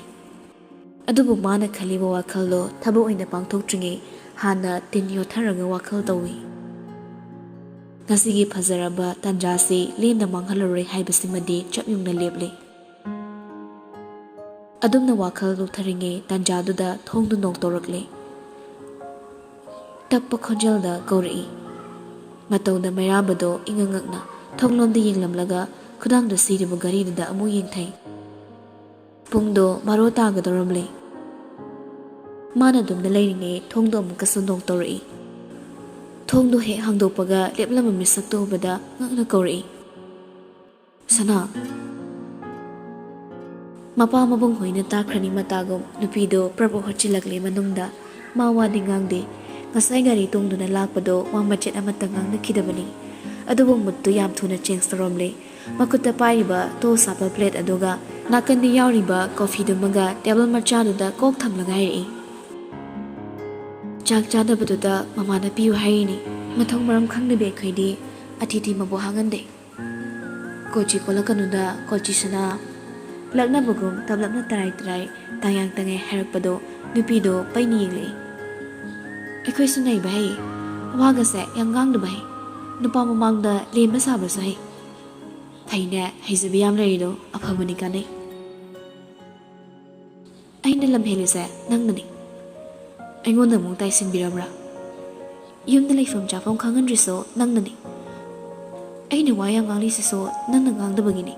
ꯑꯗꯨꯕꯨ ꯃꯥꯅ ꯈꯜꯂꯤꯕ ꯋꯥꯈꯜꯗꯣ ꯊꯕꯛ ꯑꯣꯏꯅ ꯄꯥꯡꯊꯣꯛꯇ꯭ꯔꯤꯉꯩ ꯍꯥꯟꯅ ꯇꯤꯟ ꯌꯣꯠꯊꯔꯒ ꯋꯥꯈꯜ ꯇꯧꯏ꯫ ꯉꯁꯤꯒꯤ ꯐꯖꯔꯕ ꯇꯥꯟꯖꯥꯁꯤ ꯂꯦꯝꯅ ꯃꯥꯡꯍꯜꯂꯔꯣꯏ ꯍꯥꯏꯕꯁꯤꯃꯗꯤ ꯆꯞ ꯌꯨꯡꯅ ꯂꯦꯞꯂꯦ꯫ ꯑꯗꯨꯝꯅ ꯋꯥꯈꯜ ꯂꯨꯞꯊꯔꯤꯉꯩ ꯇꯥꯟꯖꯥꯗꯨꯗ ꯊꯣꯡꯗꯨ ꯅꯣꯛ ꯇꯧꯔꯛꯂꯦ꯫ ꯇꯞꯄ ꯈꯣꯟꯖꯦꯜꯗ ꯀꯧꯔꯛꯏ꯫ ꯃꯇꯧꯗ ꯃꯩꯔꯥꯕꯗꯣ ꯏꯉꯛ ꯉꯛꯅ ꯊꯣꯡꯂꯣꯝꯗ ꯌꯦꯡꯂꯝꯂꯒ ꯈꯨꯗꯥꯡꯗ ꯁꯤꯔꯤꯕ ꯘꯔꯤꯗꯨꯗ ꯑꯃꯨꯛ ꯌꯦꯡꯊꯩ꯫ ꯄꯨꯡꯗꯣ ꯕꯥꯔꯣ ꯇꯥꯒꯗꯧꯔꯝꯂꯦ꯫ ꯃꯥꯅ ꯑꯗꯨꯝꯅ ꯂꯩꯔꯤꯉꯩ ꯊꯣꯡꯗꯣ ꯑꯃꯨꯛꯀꯁꯨ ꯅꯣꯛ ꯇꯧꯔꯛꯏ꯫ ꯊꯣꯡꯗꯣ ꯍꯦꯛ ꯍꯥꯡꯗꯣꯛꯄꯒ ꯂꯦꯞꯂꯝꯕ ꯃꯤꯁꯛꯇꯣ ꯎꯕꯗ ꯉꯛꯅ ꯀꯧꯔꯛꯏ, "ꯁꯅꯥ!" ꯃꯄꯥ ꯃꯕꯨꯡ ꯍꯣꯏꯅ ꯇꯥꯈ꯭ꯔꯅꯤ ꯃꯇꯥꯒꯨꯝ ꯅꯨꯄꯤꯗꯣ ꯄ꯭ꯔꯞ ꯍꯣꯠꯆꯤꯜꯂꯛꯂꯦ ꯃꯅꯨꯡꯗ꯫ ꯃꯥ ꯋꯥꯗꯤ ꯉꯥꯡꯗꯦ꯫ ꯉꯁꯥꯏ ꯒꯥꯔꯤ ꯇꯣꯡꯗꯨꯅ ꯂꯥꯛꯄꯗꯣ ꯋꯥ ꯃꯆꯦꯠ ꯑꯃꯠꯇ ꯉꯥꯡꯅꯈꯤꯗꯕꯅꯤ꯫ ꯑꯗꯨꯕꯨ ꯃꯨꯠꯇꯨ ꯌꯥꯝ ꯊꯨꯅ ꯆꯦꯟꯖ ꯇꯧꯔꯝꯂꯦ꯫ ꯃꯈꯨꯠꯇ ꯄꯥꯏꯔꯤꯕ ꯇꯣꯁ ꯍꯥꯞꯄ ꯄ꯭ꯂꯦꯠ ꯑꯗꯨꯒ ꯅꯥꯀꯟꯗ ꯌꯥꯎꯔꯤꯕ ꯀꯣꯐꯤꯗꯨꯃꯒ ꯇꯦꯕꯜ ꯃꯆꯥꯗꯨꯗ ꯀꯣꯛ ꯊꯝꯂꯒ ꯍꯥꯏꯔꯛꯏ, "ꯆꯥꯛ ꯆꯥꯗꯕꯗꯨꯗ ꯃꯃꯥꯅ ꯄꯤꯌꯨ ꯍꯥꯏꯔꯤꯅꯤ꯫ ꯃꯊꯣꯡ ꯃꯔꯝ ꯈꯪꯗꯕꯤ ꯑꯩꯈꯣꯏꯗꯤ ꯑꯇꯤꯊꯤ ꯃꯕꯨ ꯍꯥꯡꯍꯟꯗꯦ꯫ ꯀꯣꯆꯤ ꯀꯣꯜꯂꯛꯀꯅꯨꯗ, ꯀꯣꯆꯤ ꯁꯅꯥ꯫" ꯂꯛꯅꯕꯒꯨꯝ ꯇꯞꯂꯞꯅ ꯇꯔꯥꯏ ꯇꯔꯥꯏ ꯇꯥꯡꯌꯥꯡ ꯇꯪꯉꯦ ꯍꯥꯏꯔꯛꯄꯗꯣ ꯅꯨꯄꯤꯗꯣ ꯄꯩꯅ ꯌꯦꯡꯂꯛꯏ꯫ "ꯑꯩꯈꯣꯏꯁꯨ ꯅꯩꯕ ꯍꯩ, ꯋꯥꯒꯁꯦ ꯌꯥꯝ ꯉꯥꯡꯗꯕ ꯍꯩ, ꯅꯨꯄꯥ ꯃꯃꯥꯡꯗ ꯂꯦꯝꯕ ꯁꯥꯕꯁꯨ ꯍꯩ꯫ ꯐꯩꯅꯦ, ꯍꯩꯖꯕꯤ ꯌꯥꯝ ꯂꯩꯔꯤꯗꯣ, ꯑꯐꯕꯅꯤ, ꯀꯥꯟꯅꯩ꯫ ꯑꯩꯅ ꯂꯝ ꯍꯦꯜꯂꯤꯁꯦ ꯅꯪꯅꯅꯤ꯫ ꯑꯩꯉꯣꯟꯗ ꯑꯃꯨꯛ ꯇꯥꯏꯁꯤꯟꯕꯤꯔꯕ꯭ꯔꯥ? ꯌꯨꯝꯗ ꯂꯩꯐꯝ ꯆꯥꯐꯝ ꯈꯪꯍꯟꯗ꯭ꯔꯤꯁꯨ ꯅꯪꯅꯅꯤ꯫ ꯑꯩꯅ ꯋꯥ ꯌꯥꯝ ꯉꯥꯡꯂꯤꯁꯤꯁꯨ ꯅꯪꯅ ꯉꯥꯡꯗꯕꯒꯤꯅꯤ꯫"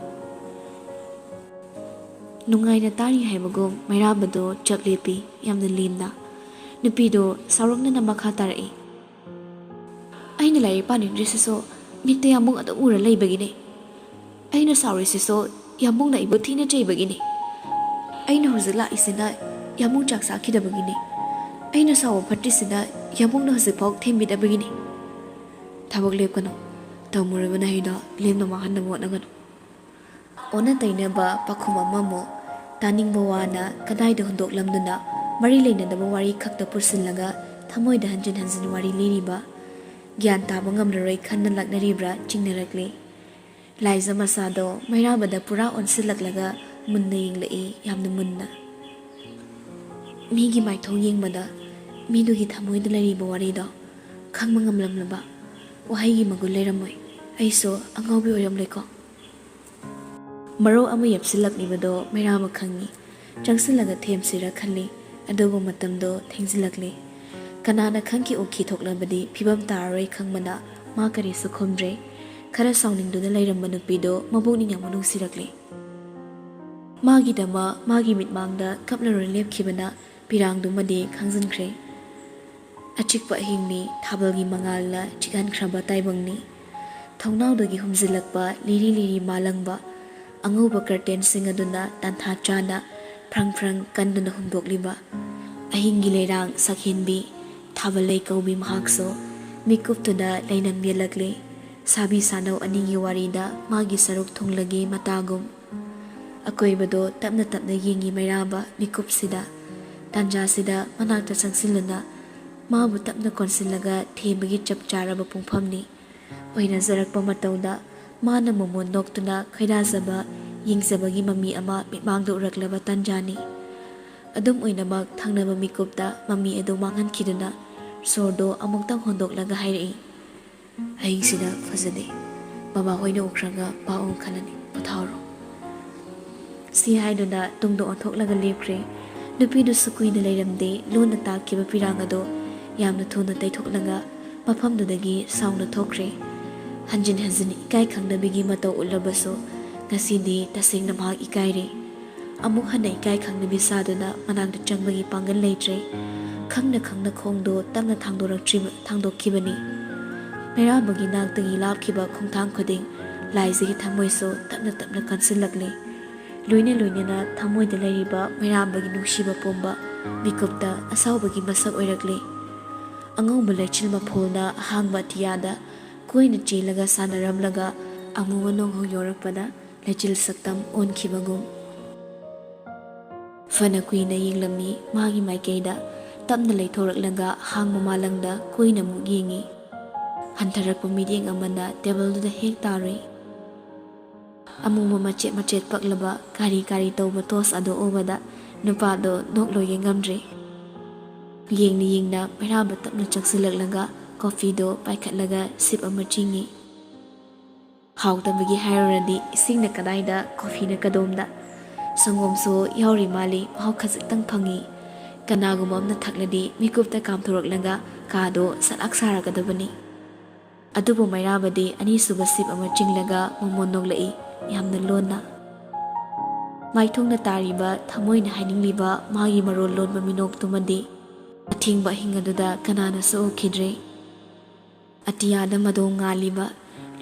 ꯅꯨꯡꯉꯥꯏꯅ ꯇꯥꯔꯤ ꯍꯥꯏꯕꯒꯨꯝ ꯃꯩꯔꯥꯕꯗꯣ ꯆꯞ ꯂꯦꯞꯄꯤ, ꯌꯥꯝꯅ ꯂꯦꯝꯅ꯫ ꯅꯨꯄꯤꯗꯣ ꯁꯥꯎꯔꯛꯅꯅ ꯃꯈꯥ ꯇꯥꯔꯛꯏ, "ꯑꯩꯅ ꯂꯥꯏꯔꯤꯛ ꯄꯥꯅꯤꯡꯗ꯭ꯔꯤꯁꯤꯁꯨ ꯃꯤꯠꯇ ꯌꯥꯝꯕꯨꯡ ꯑꯗꯨꯝ ꯎꯔ ꯂꯩꯕꯒꯤꯅꯦ꯫ ꯑꯩꯅ ꯁꯥꯎꯔꯤꯁꯤꯁꯨ ꯌꯥꯝꯕꯨꯡꯅ ꯑꯩꯕꯨ ꯊꯤꯅ ꯆꯩꯕꯒꯤꯅꯦ꯫ ꯑꯩꯅ ꯍꯧꯖꯤꯛ ꯂꯥꯛꯏꯁꯤꯅ ꯌꯥꯝꯕꯨꯡ ꯆꯥꯛ ꯆꯥꯈꯤꯗꯕꯒꯤꯅꯦ꯫ ꯑꯩꯅ ꯁꯥꯎꯕ ꯐꯠꯇ꯭ꯔꯤꯁꯤꯅ ꯌꯥꯝꯕꯨꯡꯅ ꯍꯧꯖꯤꯛꯐꯥꯎ ꯊꯦꯝꯕꯤꯗꯕꯒꯤꯅꯦ꯫ ꯊꯕꯛ ꯂꯦꯞꯀꯅꯨ꯫ ꯇꯝꯃꯨꯔꯕ ꯅꯍꯩꯗꯣ ꯂꯦꯝꯅ ꯃꯥꯡꯍꯟꯅꯕ ꯍꯣꯠꯅꯒꯅꯨ꯫" ꯑꯣꯟꯅ ꯇꯩꯅꯕ ꯄꯥꯈꯨꯝ ꯑꯃꯃꯨꯛ ꯇꯥꯅꯤꯡꯕ ꯋꯥꯅ ꯀꯗꯥꯏꯗ ꯍꯨꯟꯗꯣꯛꯂꯝꯗꯨꯅ ꯃꯔꯤ ꯂꯩꯅꯗꯕ ꯋꯥꯔꯤ ꯈꯛꯇ ꯄꯨꯁꯤꯜꯂꯒ ꯊꯃꯣꯏꯗ ꯍꯟꯖꯤꯟ ꯍꯟꯖꯤꯟ ꯋꯥꯔꯤ ꯂꯤꯔꯤꯕ, ꯒ꯭ꯌꯥꯟ ꯇꯥꯕ ꯉꯝꯂꯔꯣꯏ ꯈꯟꯅ ꯂꯥꯛꯅꯔꯤꯕ꯭ꯔꯥ ꯆꯤꯡꯅꯔꯛꯂꯤ꯫ ꯂꯥꯏꯖ ꯃꯆꯥꯗꯣ ꯃꯩꯔꯥꯕꯗ ꯄꯨꯔꯥ ꯑꯣꯟꯁꯤꯜꯂꯛꯂꯒ ꯃꯨꯟꯅ ꯌꯦꯡꯂꯛꯏ, ꯌꯥꯝꯅ ꯃꯨꯟꯅ꯫ ꯃꯤꯒꯤ ꯃꯥꯏꯊꯣꯡ ꯌꯦꯡꯕꯗ ꯃꯤꯗꯨꯒꯤ ꯊꯃꯣꯏꯗ ꯂꯩꯔꯤꯕ ꯋꯥꯔꯤꯗꯣ ꯈꯪꯕ ꯉꯝꯂꯝꯂꯕ ꯋꯥꯍꯩꯒꯤ ꯃꯒꯨꯟ ꯂꯩꯔꯝꯃꯣꯏ꯫ ꯑꯩꯁꯨ ꯑꯉꯥꯎꯕꯤ ꯑꯣꯏꯔꯝꯂꯣꯏꯀꯣ꯫ ꯃꯔꯧ ꯑꯃ ꯌꯦꯞꯁꯤꯜꯂꯛꯂꯤꯕꯗꯣ ꯃꯩꯔꯥꯕ ꯈꯪꯉꯤ꯫ ꯆꯪꯁꯤꯜꯂꯒ ꯊꯦꯝꯁꯤꯔ ꯈꯜꯂꯤ, ꯑꯗꯨꯕꯨ ꯃꯇꯝꯗꯣ ꯊꯦꯡꯖꯤꯜꯂꯛꯂꯤ꯫ ꯀꯅꯥꯅ ꯈꯪꯈꯤ, ꯎꯈꯤ ꯊꯣꯛꯂꯕꯗꯤ ꯐꯤꯕꯝ ꯇꯥꯔꯔꯣꯏ ꯈꯪꯕꯅ ꯃꯥ ꯀꯔꯤꯁꯨ ꯈꯨꯝꯗ꯭ꯔꯦ꯫ ꯈꯔ ꯁꯥꯎꯅꯤꯡꯗꯨꯅ ꯂꯩꯔꯝꯕ ꯅꯨꯄꯤꯗꯣ ꯃꯕꯨꯛꯅꯤꯡ ꯑꯃꯨꯛ ꯅꯨꯡꯁꯤꯔꯛꯂꯤ꯫ ꯃꯥꯒꯤꯗꯃꯛ ꯃꯥꯒꯤ ꯃꯤꯠꯃꯥꯡꯗ ꯀꯞꯂꯔꯣꯏ ꯂꯦꯞꯈꯤꯕꯅ ꯄꯤꯔꯥꯡꯗꯨꯃꯗꯤ ꯈꯥꯡꯖꯤꯟꯈ꯭ꯔꯦ꯫ ꯑꯆꯤꯛꯄ ꯑꯍꯤꯡꯅꯤ, ꯊꯥꯕꯜꯒꯤ ꯃꯉꯥꯜꯅ ꯆꯤꯛꯍꯟꯈ꯭ꯔꯕ ꯇꯥꯏꯕꯪꯅꯤ꯫ ꯊꯣꯡꯅꯥꯎꯗꯒꯤ ꯍꯨꯝꯖꯤꯜꯂꯛꯄ ꯂꯤꯔꯤ ꯂꯤꯔꯤ ꯃꯥꯂꯪꯕ ꯑꯉꯧꯕ ꯀꯔꯇꯦꯟꯁꯤꯡ ꯑꯗꯨꯅ ꯇꯥꯟꯊꯥ ꯆꯥꯅ ꯐ꯭ꯔꯪ ꯐ꯭ꯔꯪ ꯀꯟꯗꯨꯅ ꯍꯨꯝꯗꯣꯛꯂꯤꯕ ꯑꯍꯤꯡꯒꯤ ꯂꯩꯔꯥꯡ ꯁꯛꯍꯦꯟꯕꯤ ꯊꯥꯕꯜ ꯂꯩꯀꯧꯕꯤ ꯃꯍꯥꯛꯁꯨ ꯃꯤꯀꯨꯞꯇꯨꯗ ꯂꯩꯅꯝ ꯌꯦꯜꯂꯛꯂꯤ꯫ ꯁꯥꯕꯤ ꯁꯥꯅꯧ ꯑꯅꯤꯒꯤ ꯋꯥꯔꯤꯗ ꯃꯥꯒꯤ ꯁꯔꯨꯛ ꯊꯨꯡꯂꯒꯦ ꯃꯇꯥꯒꯨꯝ꯫ ꯑꯀꯣꯏꯕꯗꯣ ꯇꯞꯅ ꯇꯞꯅ ꯌꯦꯡꯉꯤ ꯃꯩꯔꯥꯕ ꯃꯤꯀꯨꯞꯁꯤꯗ꯫ ꯇꯥꯟꯖꯥꯁꯤꯗ ꯃꯅꯥꯛꯇ ꯆꯪꯁꯤꯜꯂꯨꯅ ꯃꯥꯕꯨ ꯇꯞꯅ ꯀꯣꯟꯁꯤꯜꯂꯒ ꯊꯦꯝꯕꯒꯤ ꯆꯞ ꯆꯥꯔꯕ ꯄꯨꯡꯐꯝꯅꯤ꯫ ꯑꯣꯏꯅꯖꯔꯛꯄ ꯃꯇꯧꯗ ꯃꯥꯅ ꯃꯣꯃꯣꯟ ꯅꯣꯛꯇꯨꯅ ꯈꯣꯏꯗꯥꯖꯕ, ꯌꯦꯡꯖꯕꯒꯤ ꯃꯃꯤ ꯑꯃ ꯃꯤꯠꯃꯥꯡꯗ ꯎꯔꯛꯂꯕ ꯇꯥꯟꯖꯥꯅꯤ꯫ ꯑꯗꯨꯝ ꯑꯣꯏꯅꯃꯛ ꯊꯪꯅꯕ ꯃꯤꯀꯨꯞꯇ ꯃꯃꯤ ꯑꯗꯨ ꯃꯥꯡꯍꯟꯈꯤꯗꯨꯅ ꯁꯣꯔꯗꯣ ꯑꯃꯨꯛꯇꯪ ꯍꯣꯟꯗꯣꯛꯂꯒ ꯍꯥꯏꯔꯛꯏ, "ꯑꯍꯤꯡꯁꯤꯗ ꯐꯖꯗꯦ꯫ ꯕꯕꯥ ꯍꯣꯏꯅ ꯎꯈ꯭ꯔꯒ ꯄꯥꯎ ꯑꯃ ꯈꯜꯂꯅꯤ꯫ ꯄꯣꯊꯥꯍꯧꯔꯣ꯫" ꯁꯤ ꯍꯥꯏꯗꯨꯅ ꯇꯨꯡꯗ ꯑꯣꯟꯊꯣꯛꯂꯒ ꯂꯦꯞꯈ꯭ꯔꯦ꯫ ꯅꯨꯄꯤꯗꯨꯁꯨ ꯀꯨꯏꯅ ꯂꯩꯔꯝꯗꯦ꯫ ꯂꯣꯟꯅ ꯇꯥꯛꯈꯤꯕ ꯄꯤꯔꯥꯡ ꯑꯗꯣ ꯌꯥꯝꯅ ꯊꯨꯅ ꯇꯩꯊꯣꯛꯂꯒ ꯃꯐꯝꯗꯨꯗꯒꯤ ꯁꯥꯎꯅ ꯊꯣꯛꯈ꯭ꯔꯦ꯫ ꯍꯟꯖꯤꯟ ꯍꯟꯖꯤꯟ ꯏꯀꯥꯏ ꯈꯪꯗꯕꯤꯒꯤ ꯃꯇꯧ ꯎꯠꯂꯕꯁꯨ ꯉꯁꯤꯗꯤ ꯇꯁꯦꯡꯅ ꯃꯍꯥꯛ ꯏꯀꯥꯏꯔꯦ꯫ ꯑꯃꯨꯛ ꯍꯟꯅ ꯏꯀꯥꯏ ꯈꯪꯗꯕꯤ ꯁꯥꯗꯨꯅ ꯃꯅꯥꯛꯇ ꯆꯪꯕꯒꯤ ꯄꯥꯡꯒꯜ ꯂꯩꯇ꯭ꯔꯦ꯫ ꯈꯪꯅ ꯈꯪꯅ ꯈꯣꯡꯗꯣ ꯇꯞꯅ ꯊꯥꯡꯗꯣꯔꯛꯇ꯭ꯔꯤꯕ-, ꯊꯥꯡꯗꯣꯛꯈꯤꯕꯅꯤ꯫ ꯃꯩꯔꯥꯕꯒꯤ ꯅꯥꯛꯇꯒꯤ ꯂꯥꯞꯈꯤꯕ ꯈꯣꯡꯊꯥꯡ ꯈꯨꯗꯤꯡ ꯂꯥꯏꯖꯒꯤ ꯊꯃꯣꯏꯁꯨ ꯇꯞꯅ ꯇꯞꯅ ꯀꯟꯁꯤꯜꯂꯛꯂꯤ꯫ ꯂꯣꯏꯅ ꯂꯣꯏꯅꯅ ꯊꯃꯣꯏꯗ ꯂꯩꯔꯤꯕ ꯃꯩꯔꯥꯕꯒꯤ ꯅꯨꯡꯁꯤꯕ ꯄꯣꯝꯕ ꯃꯤꯀꯨꯞꯇ ꯑꯁꯥꯎꯕꯒꯤ ꯃꯁꯛ ꯑꯣꯏꯔꯛꯂꯤ꯫ ꯑꯉꯧꯕ ꯂꯩꯆꯤꯜ ꯃꯐꯣꯜꯅ ꯑꯍꯥꯡꯕ ꯑꯇꯤꯌꯥꯗ ꯀꯣꯏꯅ ꯆꯦꯜꯂꯒ ꯁꯥꯟꯅꯔꯝꯂꯒ ꯑꯃꯨꯕ ꯅꯣꯡꯍꯧ ꯌꯧꯔꯛꯄꯗ ꯂꯩꯆꯤꯜ ꯁꯛꯇꯝ ꯑꯣꯟꯈꯤꯕꯒꯨꯝ꯫ ꯐꯅ ꯀꯨꯏꯅ ꯌꯦꯡꯂꯝꯃꯤ ꯃꯥꯒꯤ ꯃꯥꯏꯀꯩꯗ꯫ ꯇꯞꯅ ꯂꯩꯊꯣꯔꯛꯂꯒ ꯍꯥꯡꯕ ꯃꯥꯂꯪꯗ ꯀꯨꯏꯅ ꯑꯃꯨꯛ ꯌꯦꯡꯉꯤ꯫ ꯍꯟꯊꯔꯛꯄ ꯃꯤꯠꯌꯦꯡ ꯑꯃꯅ ꯇꯦꯕꯜꯗꯨꯗ ꯍꯦꯛ ꯇꯥꯔꯨꯏ꯫ ꯑꯃꯨꯕ ꯃꯆꯦꯠ ꯃꯆꯦꯠ ꯄꯛꯂꯕ ꯀꯥꯔꯤ ꯀꯥꯔꯤ ꯇꯧꯕ ꯇꯣꯁ ꯑꯗꯨ ꯎꯕꯗ ꯅꯨꯄꯥꯗꯣ ꯅꯣꯛꯂꯣꯏꯒꯦ ꯉꯝꯗ꯭ꯔꯦ꯫ ꯌꯦꯡꯅ ꯌꯦꯡꯅ ꯃꯩꯔꯥꯕ ꯇꯞꯅ ꯆꯪꯁꯤꯜꯂꯛꯂꯒ ꯀꯣꯐꯤꯗꯣ ꯄꯥꯏꯈꯠꯂꯒ ꯁꯤꯞ ꯑꯃ ꯆꯤꯡꯉꯤ꯫ ꯍꯥꯎꯇꯕꯒꯤ ꯍꯥꯏꯔꯨꯔꯗꯤ ꯏꯁꯤꯡꯅ ꯀꯗꯥꯏꯗ, ꯀꯣꯐꯤꯅ ꯀꯗꯣꯝꯗ꯫ ꯁꯪꯒꯣꯝꯁꯨ ꯌꯥꯎꯔꯤ ꯃꯥꯜꯂꯤ, ꯃꯍꯥꯎ ꯈꯖꯤꯛꯇꯪ ꯐꯪꯉꯤ꯫ ꯀꯅꯥꯒꯨꯝꯕ ꯑꯃꯅ ꯊꯛꯂꯗꯤ ꯃꯤꯀꯨꯞꯇ ꯀꯥꯝꯊꯣꯔꯛꯂꯒ ꯀꯥꯗꯣ ꯁꯂꯥꯛ ꯁꯥꯔꯒꯗꯕꯅꯤ꯫ ꯑꯗꯨꯕꯨ ꯃꯩꯔꯥꯕꯗꯤ ꯑꯅꯤꯁꯨꯕ ꯁꯤꯞ ꯑꯃ ꯆꯤꯡꯂꯒ ꯃꯃꯣꯟ ꯅꯣꯛꯂꯛꯏ, ꯌꯥꯝꯅ ꯂꯣꯟꯅ꯫ ꯃꯥꯏꯊꯣꯡꯅ ꯇꯥꯔꯤꯕ ꯊꯃꯣꯏꯅ ꯍꯥꯏꯅꯤꯡꯂꯤꯕ ꯃꯥꯒꯤ ꯃꯔꯣꯜ ꯂꯣꯟꯕ ꯃꯤꯅꯣꯛꯇꯨꯃꯗꯤ ꯑꯊꯦꯡꯕ ꯑꯍꯤꯡ ꯑꯗꯨꯗ ꯀꯅꯥꯅꯁꯨ ꯎꯈꯤꯗ꯭ꯔꯦ꯫ ꯑꯇꯤꯌꯥꯗ ꯃꯗꯣꯡ ꯉꯥꯜꯂꯤꯕ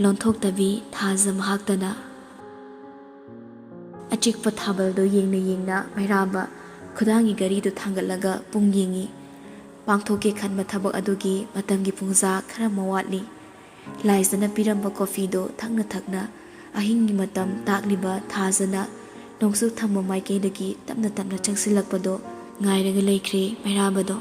ꯂꯣꯟꯊꯣꯛꯇꯕꯤ ꯊꯥꯖ ꯃꯍꯥꯛꯇꯅ꯫ ꯑꯆꯤꯛꯄ ꯊꯥꯕꯜꯗꯨ ꯌꯦꯡꯅ ꯌꯦꯡꯅ ꯃꯩꯔꯥꯕ ꯈꯨꯗꯥꯡꯒꯤ ꯘꯔꯤꯗꯨ ꯊꯥꯡꯒꯠꯂꯒ ꯄꯨꯡ ꯌꯦꯡꯉꯤ꯫ ꯄꯥꯡꯊꯣꯛꯀꯦ ꯈꯟꯕ ꯊꯕꯛ ꯑꯗꯨꯒꯤ ꯃꯇꯝꯒꯤ ꯄꯨꯡꯖꯥ ꯈꯔ ꯑꯃ ꯋꯥꯠꯂꯤ꯫ ꯂꯥꯏꯖꯅ ꯄꯤꯔꯝꯕ ꯀꯣꯐꯤꯗꯨ ꯊꯛꯅ ꯊꯛꯅ ꯑꯍꯤꯡꯒꯤ ꯃꯇꯝ ꯇꯥꯛꯂꯤꯕ ꯊꯥꯖꯅ ꯅꯣꯡꯆꯨꯞ ꯊꯪꯕ ꯃꯥꯏꯀꯩꯗꯒꯤ ꯇꯞꯅ ꯇꯞꯅ ꯆꯪꯁꯤꯜꯂꯛꯄꯗꯨ ꯉꯥꯏꯔꯒ ꯂꯩꯈ꯭ꯔꯦ ꯃꯩꯔꯥꯕꯗꯣ꯫